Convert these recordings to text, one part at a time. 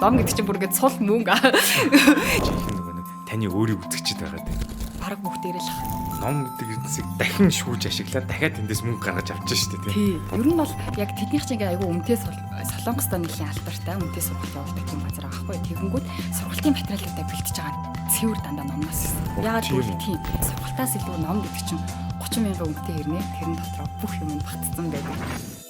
Ном гэдэг чинь бүр ингээд сул мөнгө. Жинхэнэ нөгөө нэг таны өөрийг үзэгчд байгаа тийм. Бараг бүгдээрээ л ах. Ном гэдэг эрдэнсийг дахин шүүж ашиглаад дахиад тэндээс мөнгө гаргаж авч штэ тийм. Тий. Ер нь бол яг тэднийх чинь ингээд айгүй үнэтэй Солонгостой нэлийн алдартай үнэтэй сургалт явуулдаг тийм газар байгаа байхгүй. Тэгэнгүүт сургалтын материалуудаа бэлтэж байгаа нь цэвэр дандаа номноос. Яагаад гэвэл тийм сургалтаас илүү ном гэдэг чинь 30 мянган үнэтэй хэрнээ тэрэн дотроо бүх юм нь багтцсан байдаг.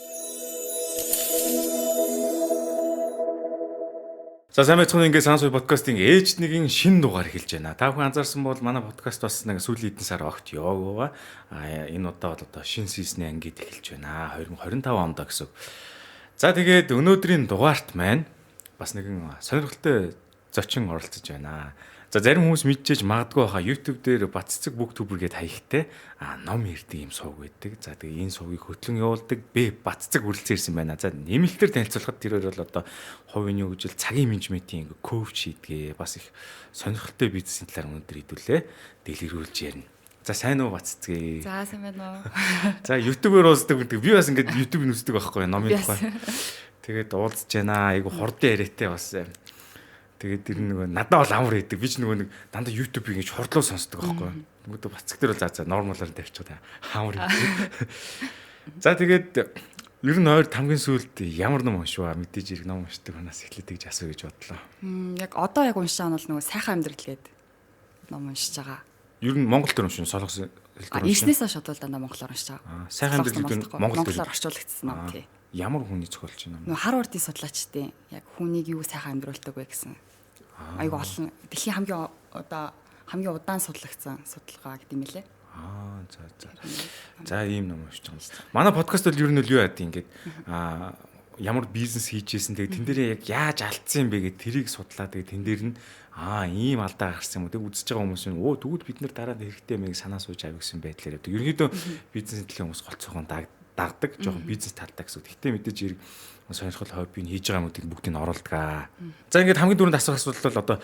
За сайн байцгаана, ингээд Сан суй подкастын ээж нэгin шинэ дугаар эхэлж байна. Та бүхэн анзаарсан бол манай подкаст бас нэг сүүлийн хэдэн сар огт яваагүй байгаа. А энэ удаа бол одоо шинэ season-ы ангид эхэлж байна. 2025 онд гэсэн. За тэгээд өнөөдрийн дугаарт маань бас нэгэн сонирхолтой зочин оролцож байна. За зарим хүмүүс мэдчихэж магадгүй хаа YouTube дээр Баццэг бүх түбэр гээд хаягтай ном ирдэг юм сувг байдаг. За тэгээ энэ сувгийг хөтлөн явуулдаг Б Баццэг үргэлцэн ирсэн байна. За нэмэлтээр танилцуулахад тэр бол одоо хувийн юу гэж л цагийн менежментийн ингээ коуч хийдгээ бас их сонирхолтой бизнесийн талаар өнөөдөр хэдүүлээ дэлгэрүүлж ярина. За сайн уу Баццгээ. За сайн байна уу. За YouTube-ээр уулздаг гэдэг. Би бас ингээд YouTube-ийг үздэг байхгүй номын тухай. Тэгээд уулзж байна. Айгу хурдан яриатай бас. Тэгээд тэр нөгөө надад бол амар хийдэг. Би ч нөгөө нэг дандаа YouTube-ийг ингэж хурдлуу сонсдог байхгүй. Нөгөөдөө Баццэг дээр бол за нормалаар тавьчих та. Амар хийдэг. За тэгээд ер нь ойр хамгийн сүүлд ямар ном уншваа? Мэдээж хэрэг ном уншдаг ханаас эхлэдэг гэж асуу гэж бодлоо. Яг одоо яг уншиж байгаа нь бол нөгөө сайхан амьдрал гээд ном уншиж байгаа. Ер нь монгол төр уншин, солонгос хэл төр уншин. Ирснээс хойш одоо дандаа монголоор уншиж байгаа. Сайхан амьдрал гэдэг нь монголоор орчуулагдсан ном тий. Ямар хүний зохиолч юм? Нөгөө Харвардын судлаачдын яг хүнийг юу сайхан амьдруулдаг вэ гэсэн. Айгу олон дэлхийн хамгийн одоо хамгийн удаан судлагдсан судалгаа гэдэг юм лээ. Аа за за. За ийм ном уншиж байгаа юм. Манай подкаст бол ер нь л юу яад ингээд ямар бизнес хийж исэн тэгээд тэн дээрээ яг яаж алдсан юм бэ гэд тэрийг судлаа. Тэгээд тэн дээр нь ийм алдаа гарсан юм уу. Тэг үзэж байгаа хүмүүс нь өө тэгвэл бид нар дараа нь хэрэгтэй юм санаа сууж авь гэсэн байдлаар явдаг. Ерөнхийдөө бизнесийн төлөө хүмүүс голцоогон дагдаг, жоохон бизнес талтай гэсэн. Гэхдээ мэдээж хэрэг сонирхол хоббиг хийж байгаа юмнуудыг бүгдийг нь оруулдаг. За ингээд хамгийн түрүүнд асуух асуудал бол одоо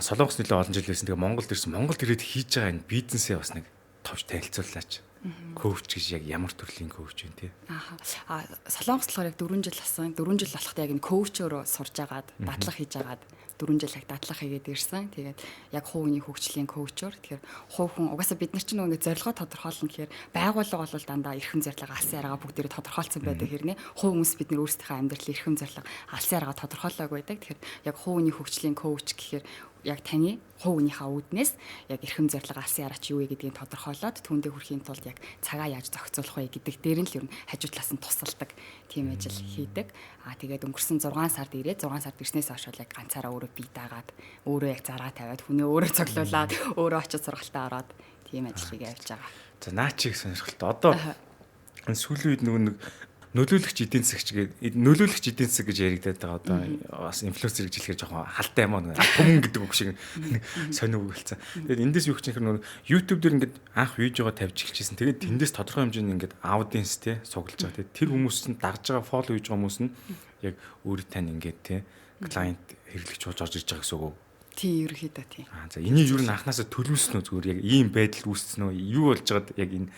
Солонгос нэлээ олон жил байсан. Тэгээ Монголд ирсэн. Монголд ирээд хийж байгаа энэ бизнесээ бас нэг товч танилцууллаач. Коуч гэж яг ямар төрлийн коуч вэ те? Аа. Солонгос болохоор яг 4 жил болсон. 4 жил болоход яг энэ коучөөрөө сурж агаад, дадлага хийж агаад 4 жил яг дадлага хийгээд ирсэн. Тэгээд яг хувийн хөгжлийн коучөөр. Тэгэхээр хувь хүн угаасаа бид нар чинь нөгөө ингээд зорилгоо тодорхойлно гэхээр байгууллага бол дандаа эрхэм зорилго алсын арга бүгдээрээ тодорхойлцсон байдаг хэрнээ. Хувь хүмүүс бид нар өөрсдийнхээ амьдралын эрхэм зорилго алсын арга тодорхойлоогүй байдаг. Тэгэхээр яг хувийн хөгжлийн коуч гэхээр яг таны хувь хүнийхээ үүднээс яг эрхэм зорилго алсын араач юу вэ гэдгийг тодорхойлоод түүндээ хүрэхийн тулд яг цагаа яаж зохицуулах вэ гэдэг дээр нь л ер нь хажуу талаас нь тусалдаг тийм ажил хийдэг. Аа тэгээд өнгөрсөн 6 сард ирээд 6 сард ирснээс хойш бол яг ганцаараа өөрөө бие даагаад өөрөө яг зараа тавиад хүнээ өөрөө цоглуулад өөрөө очиж сургалтаа ороод тийм ажлыг явуулж байгаа. За наа чиг сонирхолтой. Одоо энэ сүүлийн үед нөгөө нэг нөлөөлөгч эдийн засагч гэдэг нөлөөлөгч эдийн засаг гэж яригадаад байгаа. Одоо бас инфлюенсер гэж хэлэхээр жоохон халтай юм аа. Түмэн гэдэг үг шиг сонир үг болсон. Тэгээд эндээс юу гэх юм нөгөө YouTube дээр ингээд анх видеого тавьж эхэлчихсэн. Тэгээд тэндээс тодорхой хэмжээний ингээд аудиенс те сугалж байгаа. Тэгээд тэр хүмүүс нь дагж байгаа, follow хийж байгаа хүмүүс нь яг өөрийн тань ингээд те клиент хэрэглэгч болж орж ирж байгаа гэсэн үг үү? Тий, ерөөхдөө тий. Аа за энийг юу н анханасаа төлөвлөсөн үү зүгээр яг ийм байдал үүссэн үү? Юу болж байгаад яг энэ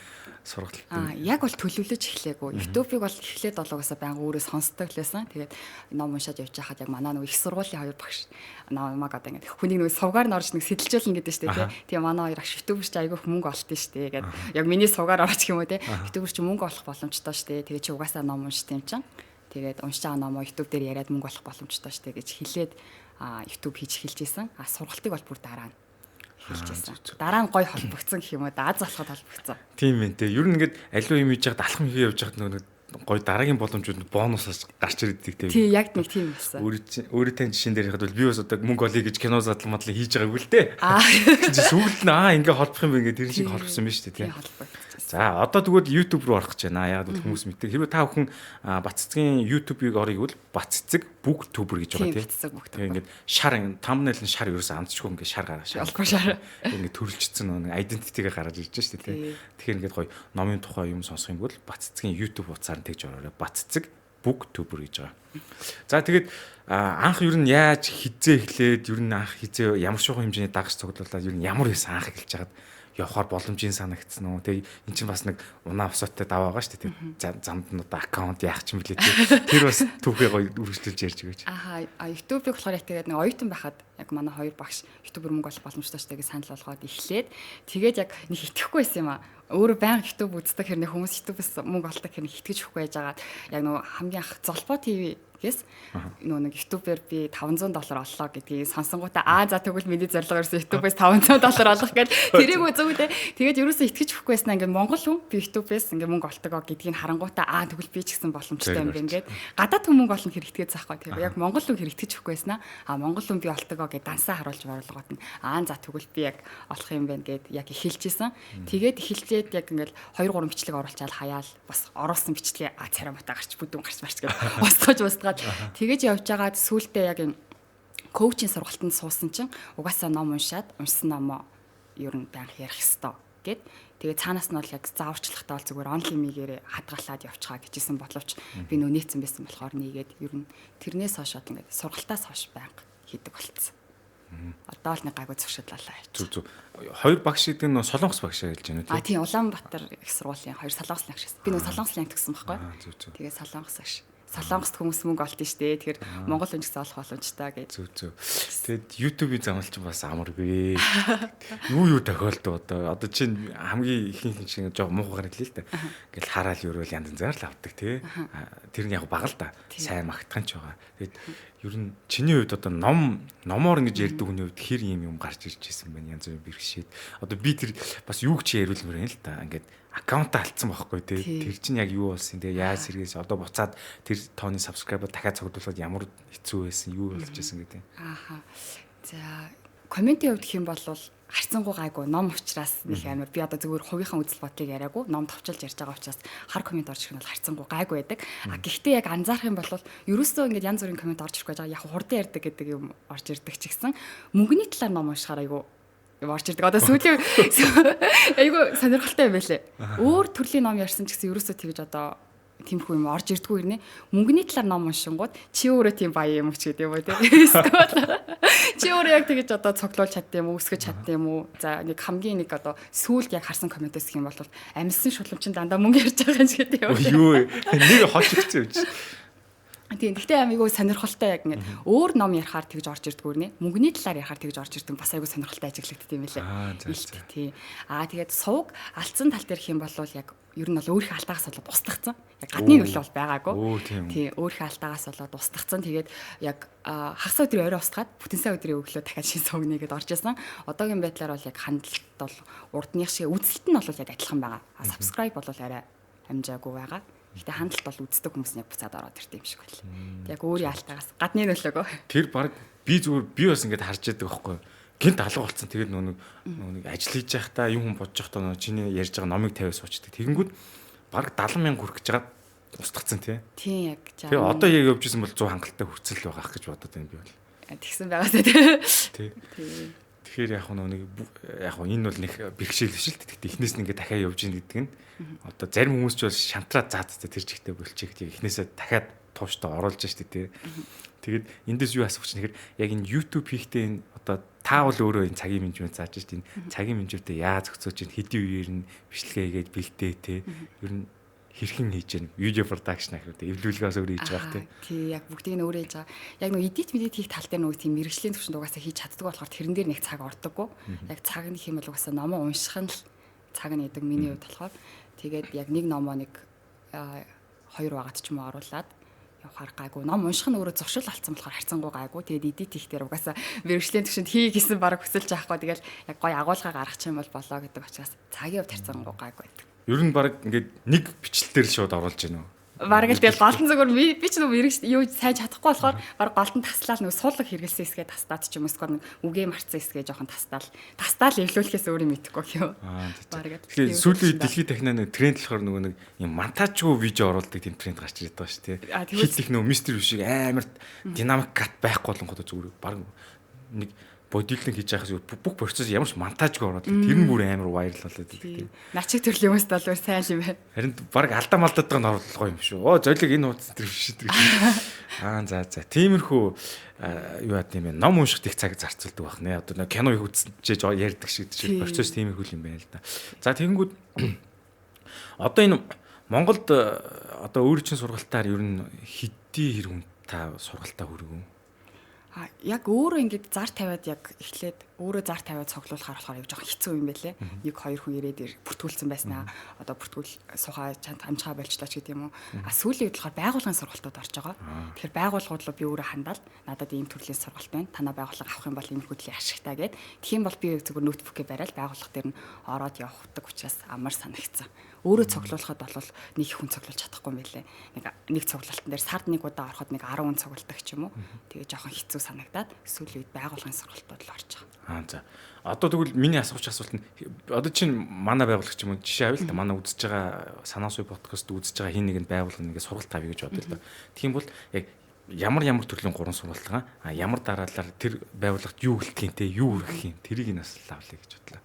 сургалт? Аа яг бол төлөвлөж эхлэегүй. YouTube-ыг бол эхлээд бол угаасаа байнга өөрөө сонсдог л байсан. Тэгээд ном уншаад явж байхад яг манай нөгөө их сургуулийн хоёр багш намайг одоо ингээд хүнийг нөгөө сувгаар нь орж нэг сэтэлжүүлнэ гэдэг шүү дээ тий. Тэгээ манай хоёр агш YouTuber чи айгүйх мөнгө олт нь шүү дээ гэд яг миний сувгаар орж гэх юм уу тий. YouTuber чи мөнгө олох боломжтой шүү дээ. Тэгээ чи угаасаа ном уншд юм чинь. Тэгээд уншиж байгаа номоо YouTube дээр яриад мөнгө олох боломжтой шүү дээ гэж хэлээд YouTube хийж эхэлж исэн. А сургалтыг бол бүр дараа нь эхэлж исэн. Дараа нь гой холбогдсон гэх юм уу? Аз болоход холбогдсон. Тийм ээ те. Ер нь ингээд аливаа юм хийж байхад алхам хийе явж байхад нөгөө гой дараагийн боломжууд бонусаас гарч ирдэг те. Тий, яг нэг тийм болсон. Өөрийн тань жишээн дээр яхад бол би бас одоо мөнгө олъё гэж кино задлал мадлал хийж байгаагүй л те. Сүүлд нь ингээ холбох юм бэ ингээ тэр шиг холбосон юм шүү дээ те. За одоо тэгвэл YouTube руу орох гэж байна. Яг бол хүмүүс мэддэг. Хэрвээ та бүхэн Баццгийн YouTube-ыг орё гэвэл Баццэг бүх түбэр гэж байгаа тийм. Баццэг бүх түбэр. Ингээд шар thumbnail нь шар ерөөсөө амтчгүй ингээд шар гараа шар. Шар. Ингээд төрөлжсөн нэг identity-гээ гаргаж ирж шүү дээ тийм. Тэгэхээр ингээд гоё номын тухай юм сонсох юм бол Баццгийн YouTube хуудасаар нь тэгж ороорой. Баццэг бүх түбэр гэж байгаа. За тэгээд анх ер нь яаж хизээ эхлээд ер нь анх хизээ ямар шугам хэмжээний дагаж цуглуулад ер нь ямар байсан анх эхэлж хагаад явахаар боломжийн санагдсан уу? Тэгээ эн чинь бас нэг унаа усаатай даваа байгаа шүү дээ. Тэгээ замд нь одоо аккаунт яах ч юм блээ тий. Тэр бас түүхээ гоё үргэлжлүүлж ярьж өгөөч. Аха, YouTube-ыг болохоор яг тэгээд нэг оюутан байхад яг манай хоёр багш YouTuber мөнгө олох боломжтой шүү дээ гэж санал болгоод эхлээд тэгээд яг нэг итгэхгүй байсан юм аа. Өөрөө байнга YouTube үздэг хэрнээ хүмүүс YouTube-ээс мөнгө олдог хэрнээ итгэж өгөхгүй байжгаад яг нөгөө хамгийн анх Золбоо TV-гээс нөгөө нэг YouTuber би $500 оллоо гэдгийг сонсонгуудаа аа за тэгвэл миний зорилго ерөөсөө YouTube-ээс $500 олох гэж тэрийг үзүүгдээ. Тэгээд ерөөсөө итгэж өгөхгүй байснаа ингээд Монгол хүн би YouTube-ээс ингээд мөнгө олдог гэдгийг харангуутаа аа тэгвэл би ч гэсэн боломжтой юм байна гэд гадаад хүн мөнгө олно хэр итгээд заахгүй. Тэгээд яг Монгол хүн хэр итгэж өгөхгүй байснаа аа Монгол хүн би олдог гэд дансаа харуулж оруулгууд нь аа за тэгвэл би яг олох юм байна гэд яг эхэлж исэн. Тэгээд эхэлжээд яг ингээд 2 3 бичлэг оруулчаал хаяал бас оруулсан бичлэгээ а царай мата гарч бүдүүн гарч марч гэд устгаж тэгэж явж байгаад сүүлдээ яг энэ коучинг сургалтанд суусан чинь угаасаа ном уншаад уншсан номоо ер нь байнга ярих ёстой гэд. Тэгээ цаанаас нь бол яг зааварчлагтай бол зүгээр онлайн мигээрээ хадгалаад явчихаа гэжсэн боловч би нөө нээсэн байсан болохоор нэгээд ер нь тэрнээс хойш одоо ингээд сургалтаас хойш байнга хийдэг болцсон. Одоо л нэг гайгүй зуршил болоо. Зүг зүг. Хоёр багш гэдэг нь Солонгос багш хэлж байна уу? А тийм, Улаанбаатар их сургуулийн хоёр Солонгос багш. Би нөө Солонгос ланг тгсэн байхгүй. Тэгээ Солонгос багш. Солонгост хүмүүс мөнгө олдсон шүү дээ. Тэгэхээр Монгол хүн ч гэсэн олох боломжтой гэж. Зүг зүг. Тэгээд YouTube-ийн замал чинь бас амаргүй. Юу тохиолдов одоо. Одоо чинь хамгийн ихэнх чинь жоо муухайгаар хэлээ л да. Ингээл хараал өрөөл янз янзаар л авдаг тий. Тэр нь яг бага л да. Сайн магтхан ч байгаа. Тэгээд ер нь чиний хувьд одоо номоор ингэж ярьдаг хүний хувьд хэр юм юм гарч ирж ирсэн бэ? Янз бүрийн бэрхшээд. Одоо би тэр бас юу ч яриулмаар юм л да. Ингээд аккаунтаа алдсан байхгүй тий. Тэр чинь яг юу болсон те яаж сэргээс одоо буцаад тэр тооны subscriber дахиад цогдуулахад ямар хэцүү байсан, юу болж байсан гэдэг. Ааха. За, комментийн хувьд гэх юм бол харьцангуй гайгүй ном учраас нэг амар би одоо зүгээр хувийнхаа үзэл бодлыг яриаггүй ном товчилж ярьж байгаа учраас хар коммент орж ирэх нь бол харьцангуй гайгүй байдаг. А гэхдээ яг анзаарах юм бол ерөөсөө ингээд янз бүрийн коммент орж ирэх гэж байгаа. Яг хурдан ярьдаг гэдэг юм орж ирдэг ч гэсэн мөнгөний талаар ном уншихаар айгүй орж ирдэг. Одоо сүүлийн айгүй сонирхолтой юм байлээ. Өөр төрлийн ном ярьсан ч гэсэн ерөөсөө тэгж одоо тиймэрхүү юм орж ирдгүү ирнэ. Мөнгөний талаар ном уншингууд чи өөрөө тийм баян юм ч гэдэг юм уу те. Эсвэл чи өөрөө яг тэгэж одоо цоглуулж чадд юм уу, өсгөж чадд юм уу? За нэг хамгийн нэг одоо сүүлд яг харсан комментээс гэх юм бол амьсан шулам чин дандаа мөнгө ярьж байгаа юм ч гэдэг юм. Юу нэг холж өгсөн юм чи. Тийм. Гэхдээ амигүй сонирхолтой яг ингээд өөр ном ярихаар тэгж орж ирдгүү нэ. Мөнгөний талаар ярихаар тэгж орж ирдэг бас айгүй сонирхолтой ажиглагддаг юм байлээ. Тий. Аа тэгээд сувг алдсан тал дээр гэх юм бол яг ер нь бол өөрийнхөө алдаагаас болоод устгацсан. Яг гадны нөлөө бол байгаагүй. Тий, өөрийнхөө алдаагаас болоод устгацсан. Тэгээд яг хагас өдрийн орой устгаад бүтэн сайн өдрийн өглөө дахиад шин сувг нэгэд орж исэн. Одоогийн байдлаар бол яг хандлт бол урдных шиг үзэлт нь бол яг адилхан байгаа. Subscribe бол арай амжаагүй байгаа. Гэтэ хандлт бол үздэг хүмүүс нь яг буцаад ороод ирд юм шиг байл. Яг өөрийн алтаагаас гадны нөлөөгөө. Тэр баг би зүгээр би бас ингэж харж байдаг байхгүй юу? Гинт алга болцсон. Тэгээд нөгөө нэг ажил хийж байхдаа юм хүн бодож байхдаа нөгөө чиний ярьж байгаа номыг тавиад суучдаг. Тэгэнгүүт баг 70 мянга хүрэх гэж байгаа устгацсан тий. Тийм яг. Тэгээ одоо яг явж исэн бол 100 хангалттай хүрцэл байгаа ах гэж бодод байна би бол. Тэгсэн байгаасаа тий. Тий. Тэгэхээр яг нэг яг энэ бол нэг бэрхшээл биш л дээ. Гэхдээ эхнээс нь ингээд дахиад явж ийн гэдэг нь одоо зарим хүмүүс ч бол шантраад заа заа тэр чигтээ болчих. Тэгээ эхнээсээ дахиад тууштай оруулж штэ тий. Тэгээд эндээс юу асуух чинь тэгэхээр яг энэ YouTube хийхдээ энэ одоо та бол өөрөө энэ цагийн менежмент зааж штэ энэ цагийн менежментээ яаж зохицуулж ийн хэдийн үеэр нь бичлэгээ хийгээд бэлдээ тий. Ер нь хэрхэн хийж гэн видео production ахэр тий эвлүүлгээс өөрөө хийж байгаа тий. Тий яг бүгдийг нь өөрөө хийж байгаа. Яг нөгөө edit медит хийх тал дээр нөгөө тийм мэрэгжлийн түвшинд угаасаа хийж чаддаг болохоор тэрэн дээр нэг цаг ордоггүй. Яг цаг нь хэм бол угаасаа номоо унших нь л цаг нь идэг миний хувьд болохоор. Тэгээд яг нэг номоо нэг 2 багат ч юм уу оруулаад явахаар гайгүй. Ном унших нь өөрөө зуршил алдсан болохоор харьцангуй гайгүй. Тэгээд edit хийх дээр угаасаа мэрэгжлийн түвшинд хий гэсэн баг хүсэлж авахгүй. Тэгэл яг гой агуулга гаргах юм бол болоо гэдэг учраас цагийн хувьд харьцангуй гайгүй байдаг. Ер нь баг ингээд нэг бичлэл дээр л шууд оруулж гэнэ үү? Бараг л тэгэл голтон зүгээр би ч нөгөө мэрэгч юу сайн чадахгүй болохоор баг голтон таслал нөгөө суулга хэрэгэлсэн хэсгээ тастаад ч юм уу эсвэл нэг үгээ марцсан хэсгээ жоохон тастаал эвлүүлэхээс өөр юм мэдэхгүй гэв. Бараг л. Тэгэхээр сүүлийн дэлхийд дахина нэг тренд болохоор нөгөө нэг юм монтажгүй видео оруулдаг тийм тренд гарч ирээд байгаа шүү дээ. Хит их нөгөө мистер биш шиг амар динамик кат байхгүй болонгод зүгээр баг нэг бодибилдинг хийж байхаас бүх процесс ямар ч монтажгүй ороод тэр нь бүр амар viral болоод байдаг тийм. Начиг төрлийн хүмүүст бол сайн юм байна. Харин баг алдаа малдаад байгаа нь орлого юм шүү. Оо золиг энэ хуудас тэр биш гэдэг. Аа за за. Тиймэрхүү юу яд юм бэ? Ном уншихад их цаг зарцуулдаг байх нэ. Одоо кино их үзчихэж ярьдаг шиг чинь процесс тиймэрхүү юм байна л да. За тэгэнгүүт одоо энэ Монголд одоо өөр чинь сургалтаар ер нь хэдий хэр хүн та сургалтаа хүргэв? А яг өөрөө ингээд зар тавиад яг эхлээд өөрөө зар тавиад цуглуулахаар болохоор яг жоохон хэцүү юм байлээ. Нэг хоёр хүн ирээд бүртгүүлсэн байснаа одоо бүртгүүл сухаа чанд амжихаа болчлоо ч гэдэг юм уу. А сүүлийн үед болохоор байгууллагын сургалтууд орж байгаа. Тэгэхээр байгууллагууд руу би өөрөө хандаад надад ийм төрлийн сургалт байна. Танаа байгууллага авах юм бол ийм хөдлийн ашигтай гэд. Тэгэх юм бол би зүгээр ноутбукээ бариад байгууллага дээр нь ороод явахдаг учраас амар санагдсан. Өөрөө цуглуулахад бол нэг хүн цуглуулж чадахгүй юм байлээ. Нэг цуглуултан дээр сард нэг удаа ороход нэг 10 хүн цугладаг ч юм уу. Тэгээ жоохон хэцүү санагдаад сүүлийн үед байгууллагын сургалтууд л орж байгаа. Аа за. Одоо тэгвэл миний асуух асуулт нь одоо чинь манай байгууллага ч юм уу жишээ авъя л та манай үзэж байгаа Санаа суй подкаст үзэж байгаа хин нэгэнд байгууллага нэгэ сургалт авъя гэж бодъё л да. Тэгэх юм бол яг ямар төрлийн гурван сургалтгаа ямар дараалалаар тэр байгууллагт юу гэлтгийн те юу үргэх юм тэрийг нь бас лавлаа гэж бодлоо.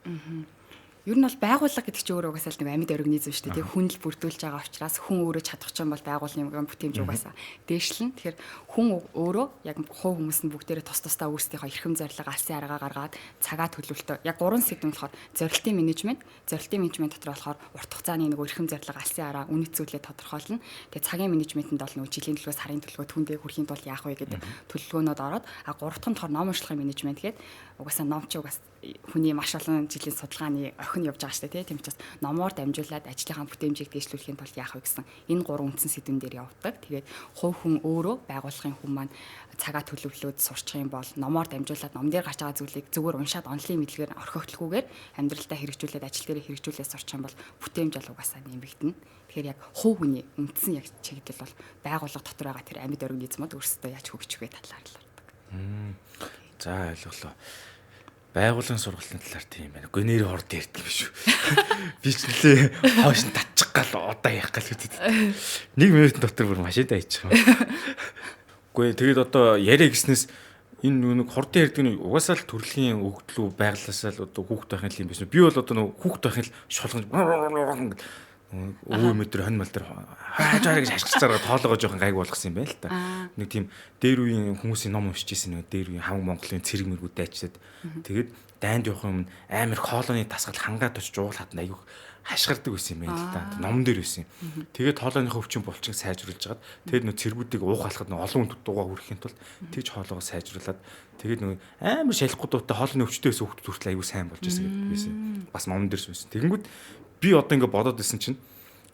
Ер нь бол байгууллага гэдэг чинь өөрөө угаасаа л нэг амьд организм шүү дээ. Тэгээ хүн л бүрдүүлж байгаа учраас хүн өөрөө чадах юм бол байгууллагын бүтээмж угаасаа дээшлэн. Тэгэхээр хүн өөрөө яг хувь хүмүүс нь бүгдээрээ тус тусдаа өөрсдийнхөө эрхэм зорилго, алсын арга гаргаад цагаа төлөвлөлтөө. Яг гурван сэдв нь болохоор зорилтын менежмент, зорилтын менежмент дотор болохоор урт хугацааны нэг эрхэм зорилго, алсын арга, үнэт зүйлээ тодорхойлно. Тэгээ цагийн менежментэнд бол нөгөө жилийн төлөвлөгөө, сарын төлөвлөгөө, түндээ хүрэхийн тулд яах вэ гэдэг төлөвлөгөөнүүд ороод, а гурав дахь нь болохоор ном уншлагын менежмент гэдэг угаасаа ном чи угаас хүний маш олон жилийн судалгааны охин явж байгаа шүү дээ, тийм учраас номоор дамжуулаад ажлынхаа бүтээмжийг дээшлүүлэхийн тулд яах вэ гэсэн энэ гурван үндсэн сэдвэн дээр явдаг. Тэгээд хувь хүн өөрөө байгууллагын хүн маань цагаа төлөвлөөд сурчих юм бол номоор дамжуулаад ном дээр гарч байгаа зүйлийг зүгээр уншаад онлайн мэдлэгээр орхигдлохгүйгээр амьдралдаа хэрэгжүүлээд ажил дээрээ хэрэгжүүлээд сурчих юм бол бүтээмж бол угаасаа нэмэгдэнэ. Тэгэхээр яг хувь хүний үндсэн яг чиглэл бол байгууллага дотор байгаа тэр амьд организмууд өөрсдөө яаж хөгжих вэ талаар л ордог. За ойлголоо. Байгууллагын сургалтын талаар тийм байна. Үгүй нэр хорд ярьдаг юм шүү. Би ч нэлээ хойш нь татчих гал удаа явах гал үтээд. 1 минутын дотор бүр машиндаа хийчих юм. Үгүй тэгээд одоо яриа гиснээс энэ нэг хурдан ярьдаг нь угаасаа л төрөлхийн өгдлүү байглаасаа л одоо хүүхд байхын л юм биш үү. Би бол одоо нэг хүүхд байхын л шулган өвөө мэдэр хонь мал дээр хаажаараа гэж хашгирч байгаа тоологоо жоохон гайг болгосон юм байна л та. Нэг тийм дээр үеийн хүмүүсийн ном уншиж ирсэн нэг дээр үеийн хамаг Монголын цэрэг мэргүүд дайчдад тэгээд дайнд явах юм амар хоолойны тасгал хангаад очиж уул хатна айгүйх хашгирдаг байсан юм байна л та. Номон дээр байсан юм. Тэгээд хоолойны хөвчин булчин сайжруулж хагаад тэгээд нөө цэргүүдийг уух алхад нөө олон хүн дуугаа хүрэхийн тулд тэгж хоолойгоо сайжруулад тэгээд нөө амар шалихгүй дуутай хоолойны өвчтөй байсан хүүхдүүд хүртэл айгүй сайн болж байсан гэдэг байсан. Бас номон дээр байсан. Тэгэнгүүт би одоо ингэ бодоод исэн чинь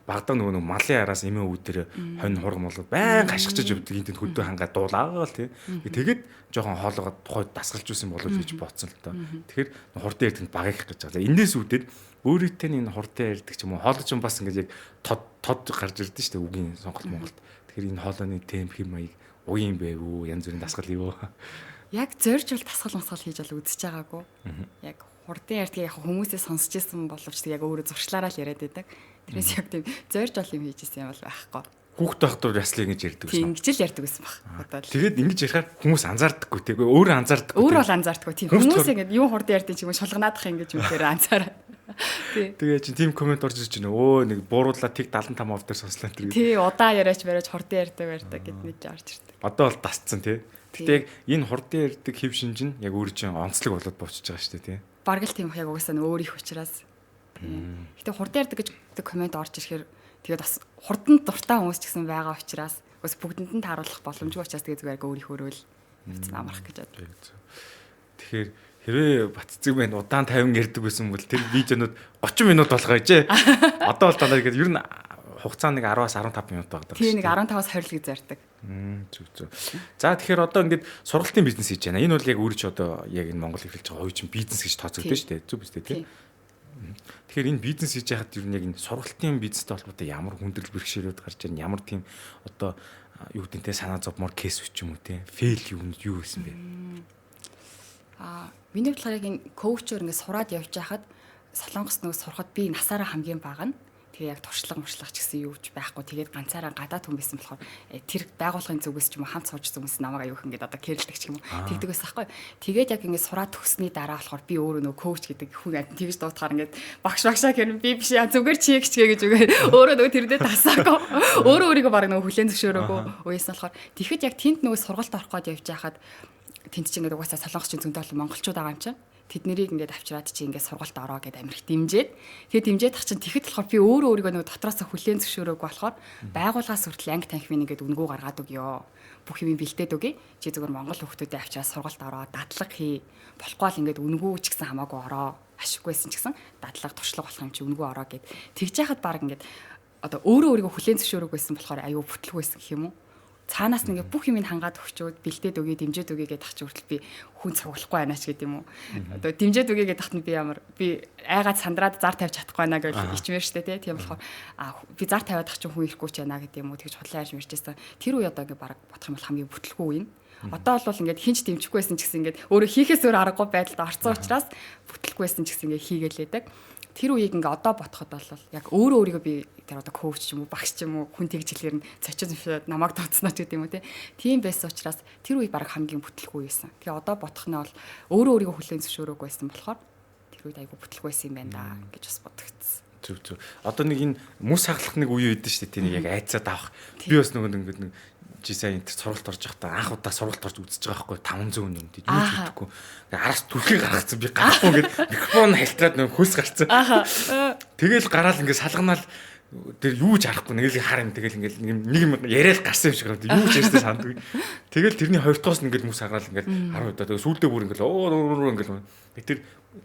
багадаа нөгөө малын араас эмээ өвд дээр хонь хургам болгоод байн хашгичж явдаг энэ тэнд хөдөө хангаа дуулаагаа л тий. Тэгээд жоохон хоолоогоо тухайд дасгалж үсэн болов гэж бодсон л доо. Тэгэхээр хурдан ярьдаг баг их гэж байгаа. Эндээс үүдээд өөрийнхөө энэ хурдан ярьдаг ч юм уу хоолой ч бас ингэ яг тод тод гарч ирдэ шүү дээ үгийн сонголт Монголд. Тэгэхээр энэ хоолойны темп хэм маяг уян байв уу янз бүрийн дасгал юу? Яг зорж бол дасгал масгал хийж бол үзэж байгаагүй. Яг хурдан ярьдаг яг хүмүүсээ сонсч ирсэн боловч яг өөрөө зуршлаараа л яриад байдаг. Тэрээс яг тийм зорж ол юм хийжсэн юм бол байхгүй. Хүүхд байхдаа яслыг ингэж ярьдаг байсан. Ингэж л ярьдаг байсан баг. Одоо л. Тэгээд ингэж ярихаар хүмүүс анзаардаггүй тийм. Өөрөө анзаардаггүй. Өөрөө бол анзаардаггүй. Тийм. Хүмүүс ингэж юу хурдан ярьдаг ч юм уу шулганаадах ингэж үнэхээр анзаараад. Тий. Тэгээ чинь тийм комент орж ирж байна. Өө нэг бууруулаад тэг 75% дээр сонслоо тэр. Тий, удаа яриач бариач хурдан ярьдаг ярьдаг гэд нэг орж ирдэг. Одоо бол дасцсан тий. Гэтэ яг энэ хурдан ярьдаг хэв шинж нь яг өөр чинь онцлог болоод буучж байгаа шүү дээ тий. Бараг л тийм яг угаасаа өөр их учраас. Гэтэ хурдан ярьдаг гэж комент орж ирэхээр тэгээд бас хурдан дуртай хүмүүс ч гэсэн байгаа учраас бас бүгдэнд нь тааруулах боломжгүй учраас тэгээд зүгээр өөр их өрөөл явцсан амарх гэж бодлоо. Тэгэхээр хэрвээ Батцэг байна удаан 50 ярьдаг байсан бол тэр видеонууд 30 минут болох байжээ. Одоо бол дандаа ингээд ер нь хугацаа нэг 10-аас 15 минут байдаг. Тийм нэг 15-аас 20 л гэж ярьдаг. Зүг зүг. За тэгэхээр одоо ингээд сургалтын бизнес хийж байна. Энэ бол яг өөрөө ч одоо яг энэ Монгол эхэлж байгаа хувийн бизнес гэж тооцогдсон шүү дээ. Зүг биз дээ тийм. Тэгэхээр энэ бизнес хийж байхад ер нь яг энэ сургалтын бизнестэй холбоотой ямар хүндрэл бэрхшээлүүд гарч ирнэ, ямар тийм одоо юу гэдэг нь те санаа зовмор кейс ч юм уу те фейл юу байсан бэ? Аа миний бодлоор яг энэ коучоор ингээд сураад явж байхад Солонгос нөгөө сурахад би насаараа хамгийн бага нь. Тэгээ яг туршлага муршлага ч гэсэн юу ч байхгүй. Тэгээд ганцаараа гадаад хүн байсан болохоор тэр байгууллагын зүгээс ч юм уу хамт сууж байсан хүмүүс намайг аюух ингээд одоо кэрлдэг ч юм уу тэгдэг байсан байхгүй. Тэгээд яг ингээд сураад төгссөний дараа болохоор би өөрөө нөгөө коуч гэдэг хүн амт тэгж дуутахаар ингээд багш багшаа гэх би биш яа зүгээр чи ягч гэж үгээ өөрөө нөгөө тэрдээ тасаагүй. Өөрөө өөрийгөө баг нөгөө хүлээн зөвшөөрөөгүй. Уяасан болохоор тэгэхэд яг тэнд нөгөө сургалт орох гээд явж байхад тэнд чинь ингээд угаасаа солонгос чинь зөндөө олон монголчууд байгаа юм чинь тэднэрийг ингээд авчираад чи ингээд сургалт ороо гэд амир их дэмжиж. Тэгээд дэмжиж тах чинь тэгэхэд болохоор би өөрөө өөрийгөө нөгөө дотроосоо хүлээн зөвшөөрөөгүй болохоор байгууллагаас хүртэл анги танхимын ингээд үнэгүй гаргаад өгөө. Бүх юм бэлдээд өгье. Чи зүгээр монгол хүүхдүүдэд авчираад сургалт ороо, дадлага хий. Болохгүй л ингээд үнэгүй ч гэсэн хамаагүй ороо. Ашиггүйсэн ч гэсэн дадлага туршлага болох юм чи үнэгүй ороо гэд. Тэгж яхад баг ингээд одоо өөрөө өөрийгөө хүлээн зөвшөөрөөгүй байсан болохоор аюу бүтлгүй байсан гэх юм уу? Цаанаас нь ингээ бүх юмыг хангаад өгчөөд бэлдээд өгье, дэмжиж өгье гэдэг ах чи хүртэл би хүн цуглахгүй байна ч гэдэг юм уу. Одоо дэмжиж өгье гэдэг тахт нь би ямар би айгаад сандраад зар тавьж чадахгүй байна гэж ичмээр штэ тий. Тийм болохоор би зар тавиад ах чи хүн ирэхгүй ч байна гэдэг юм уу. Тэгж худлаа ярьж мэрчээсэн. Тэр үе одоо ингээ баг бодох юм бол хамгийн бүтлгүй үе. Одоо бол ингээд хинч дэмжихгүй байсан ч гэсэн ингээд өөрөө хийхээс өөр аргагүй байдалд орсон учраас бүтлгүй байсан ч гэсэн ингээд хийгээлээдэг. Тэр үеийг ингээ одоо бодоход бол яг өөрөө өөрийгөө би тэр одоо коуч ч юм уу багш ч юм уу хүн тэгж хэлэхээр нь цочин зөвшөөрөөд намайг дуудснаа ч гэдэг юм уу тийм байсан учраас тэр үе баг хамгийн бүтлгүй байсан. Тэгээ одоо бодох нь бол өөрөө өөрийгөө хүлээн зөвшөөрөөгүй байсан болохоор тэр үед айгүй бүтлгүй байсан юм байна да гэж бас бодогдсон. Зөв зөв. Одоо нэг энэ мөс хаглах нэг үе үйдэн шүү дээ. Тийм яг айцаад авах. Би бас нөгөө нэг чи сайн энэ сургалт орж байхдаа анх удаа сургалт орж үзэж байгаа байхгүй 500 хүн юм тийм юу ч мэдэхгүй. Араас түлхийг гаргацсан би гарахгүй ингээд микрофон хальтраад нөгөө хөлс гарцсан. Тэгэл гараал ингээд салганаал тэр юу ч харахгүй нэг л хар юм тэгэл ингээд нэг юм яриад гарсан юм шиг байна. Юу ч ярьсан сандгүй. Тэгэл тэрний хоёр дахьоос ингээд мөс хагаал ингээд 10 удаа тэгээ сүүлдээ бүр ингээд оо ингээд тэр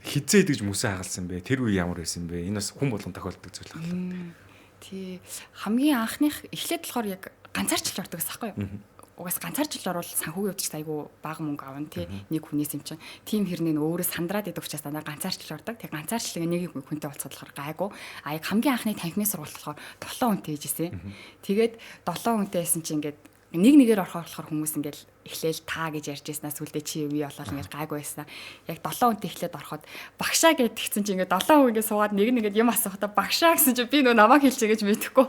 хизээ идэж мөсөө хагалсан бэ? Тэр үе ямар байсан бэ? Энэ бас хүн болгон тохиолддог зүйл байна. Тий. Хамгийн анхных эхлээд болохоор яг ганцаарчилж ордог гэсэн байхгүй юу? Угаас ганцаарчилж орвол санхүүгийн хувьд ч айгүй бага мөнгө авна тий. Нэг хүнээс юм чинь. Тим хэрнээ нь өөрөө сандраад идэг учраас дандаа ганцаарчилж ордог. Тэг ганцаарчлал нэг хүнтэй болцоод болохоор гайгүй. А яг хамгийн анхны танхимын сургалт болохоор 7 хүнтэй хийжсэн. Тэгээд 7 хүнтэй байсан чинь ингээд нэг нэгээр орохоор болохоор хүмүүс ингээд эхлээл та гэж ярьж байснаас сүлдээ чи юу болол ингээд гайгүй байсан. Яг 7 хүнтэй эхлээд ороход багшаа гэд тэгсэн чинь ингээд 7 хүн ингээд суугаад нэг нэгээд юм асуухтаа багшаа гэсэн чинь би нөө намайг хэлчихэ гэж мэдэхгүй.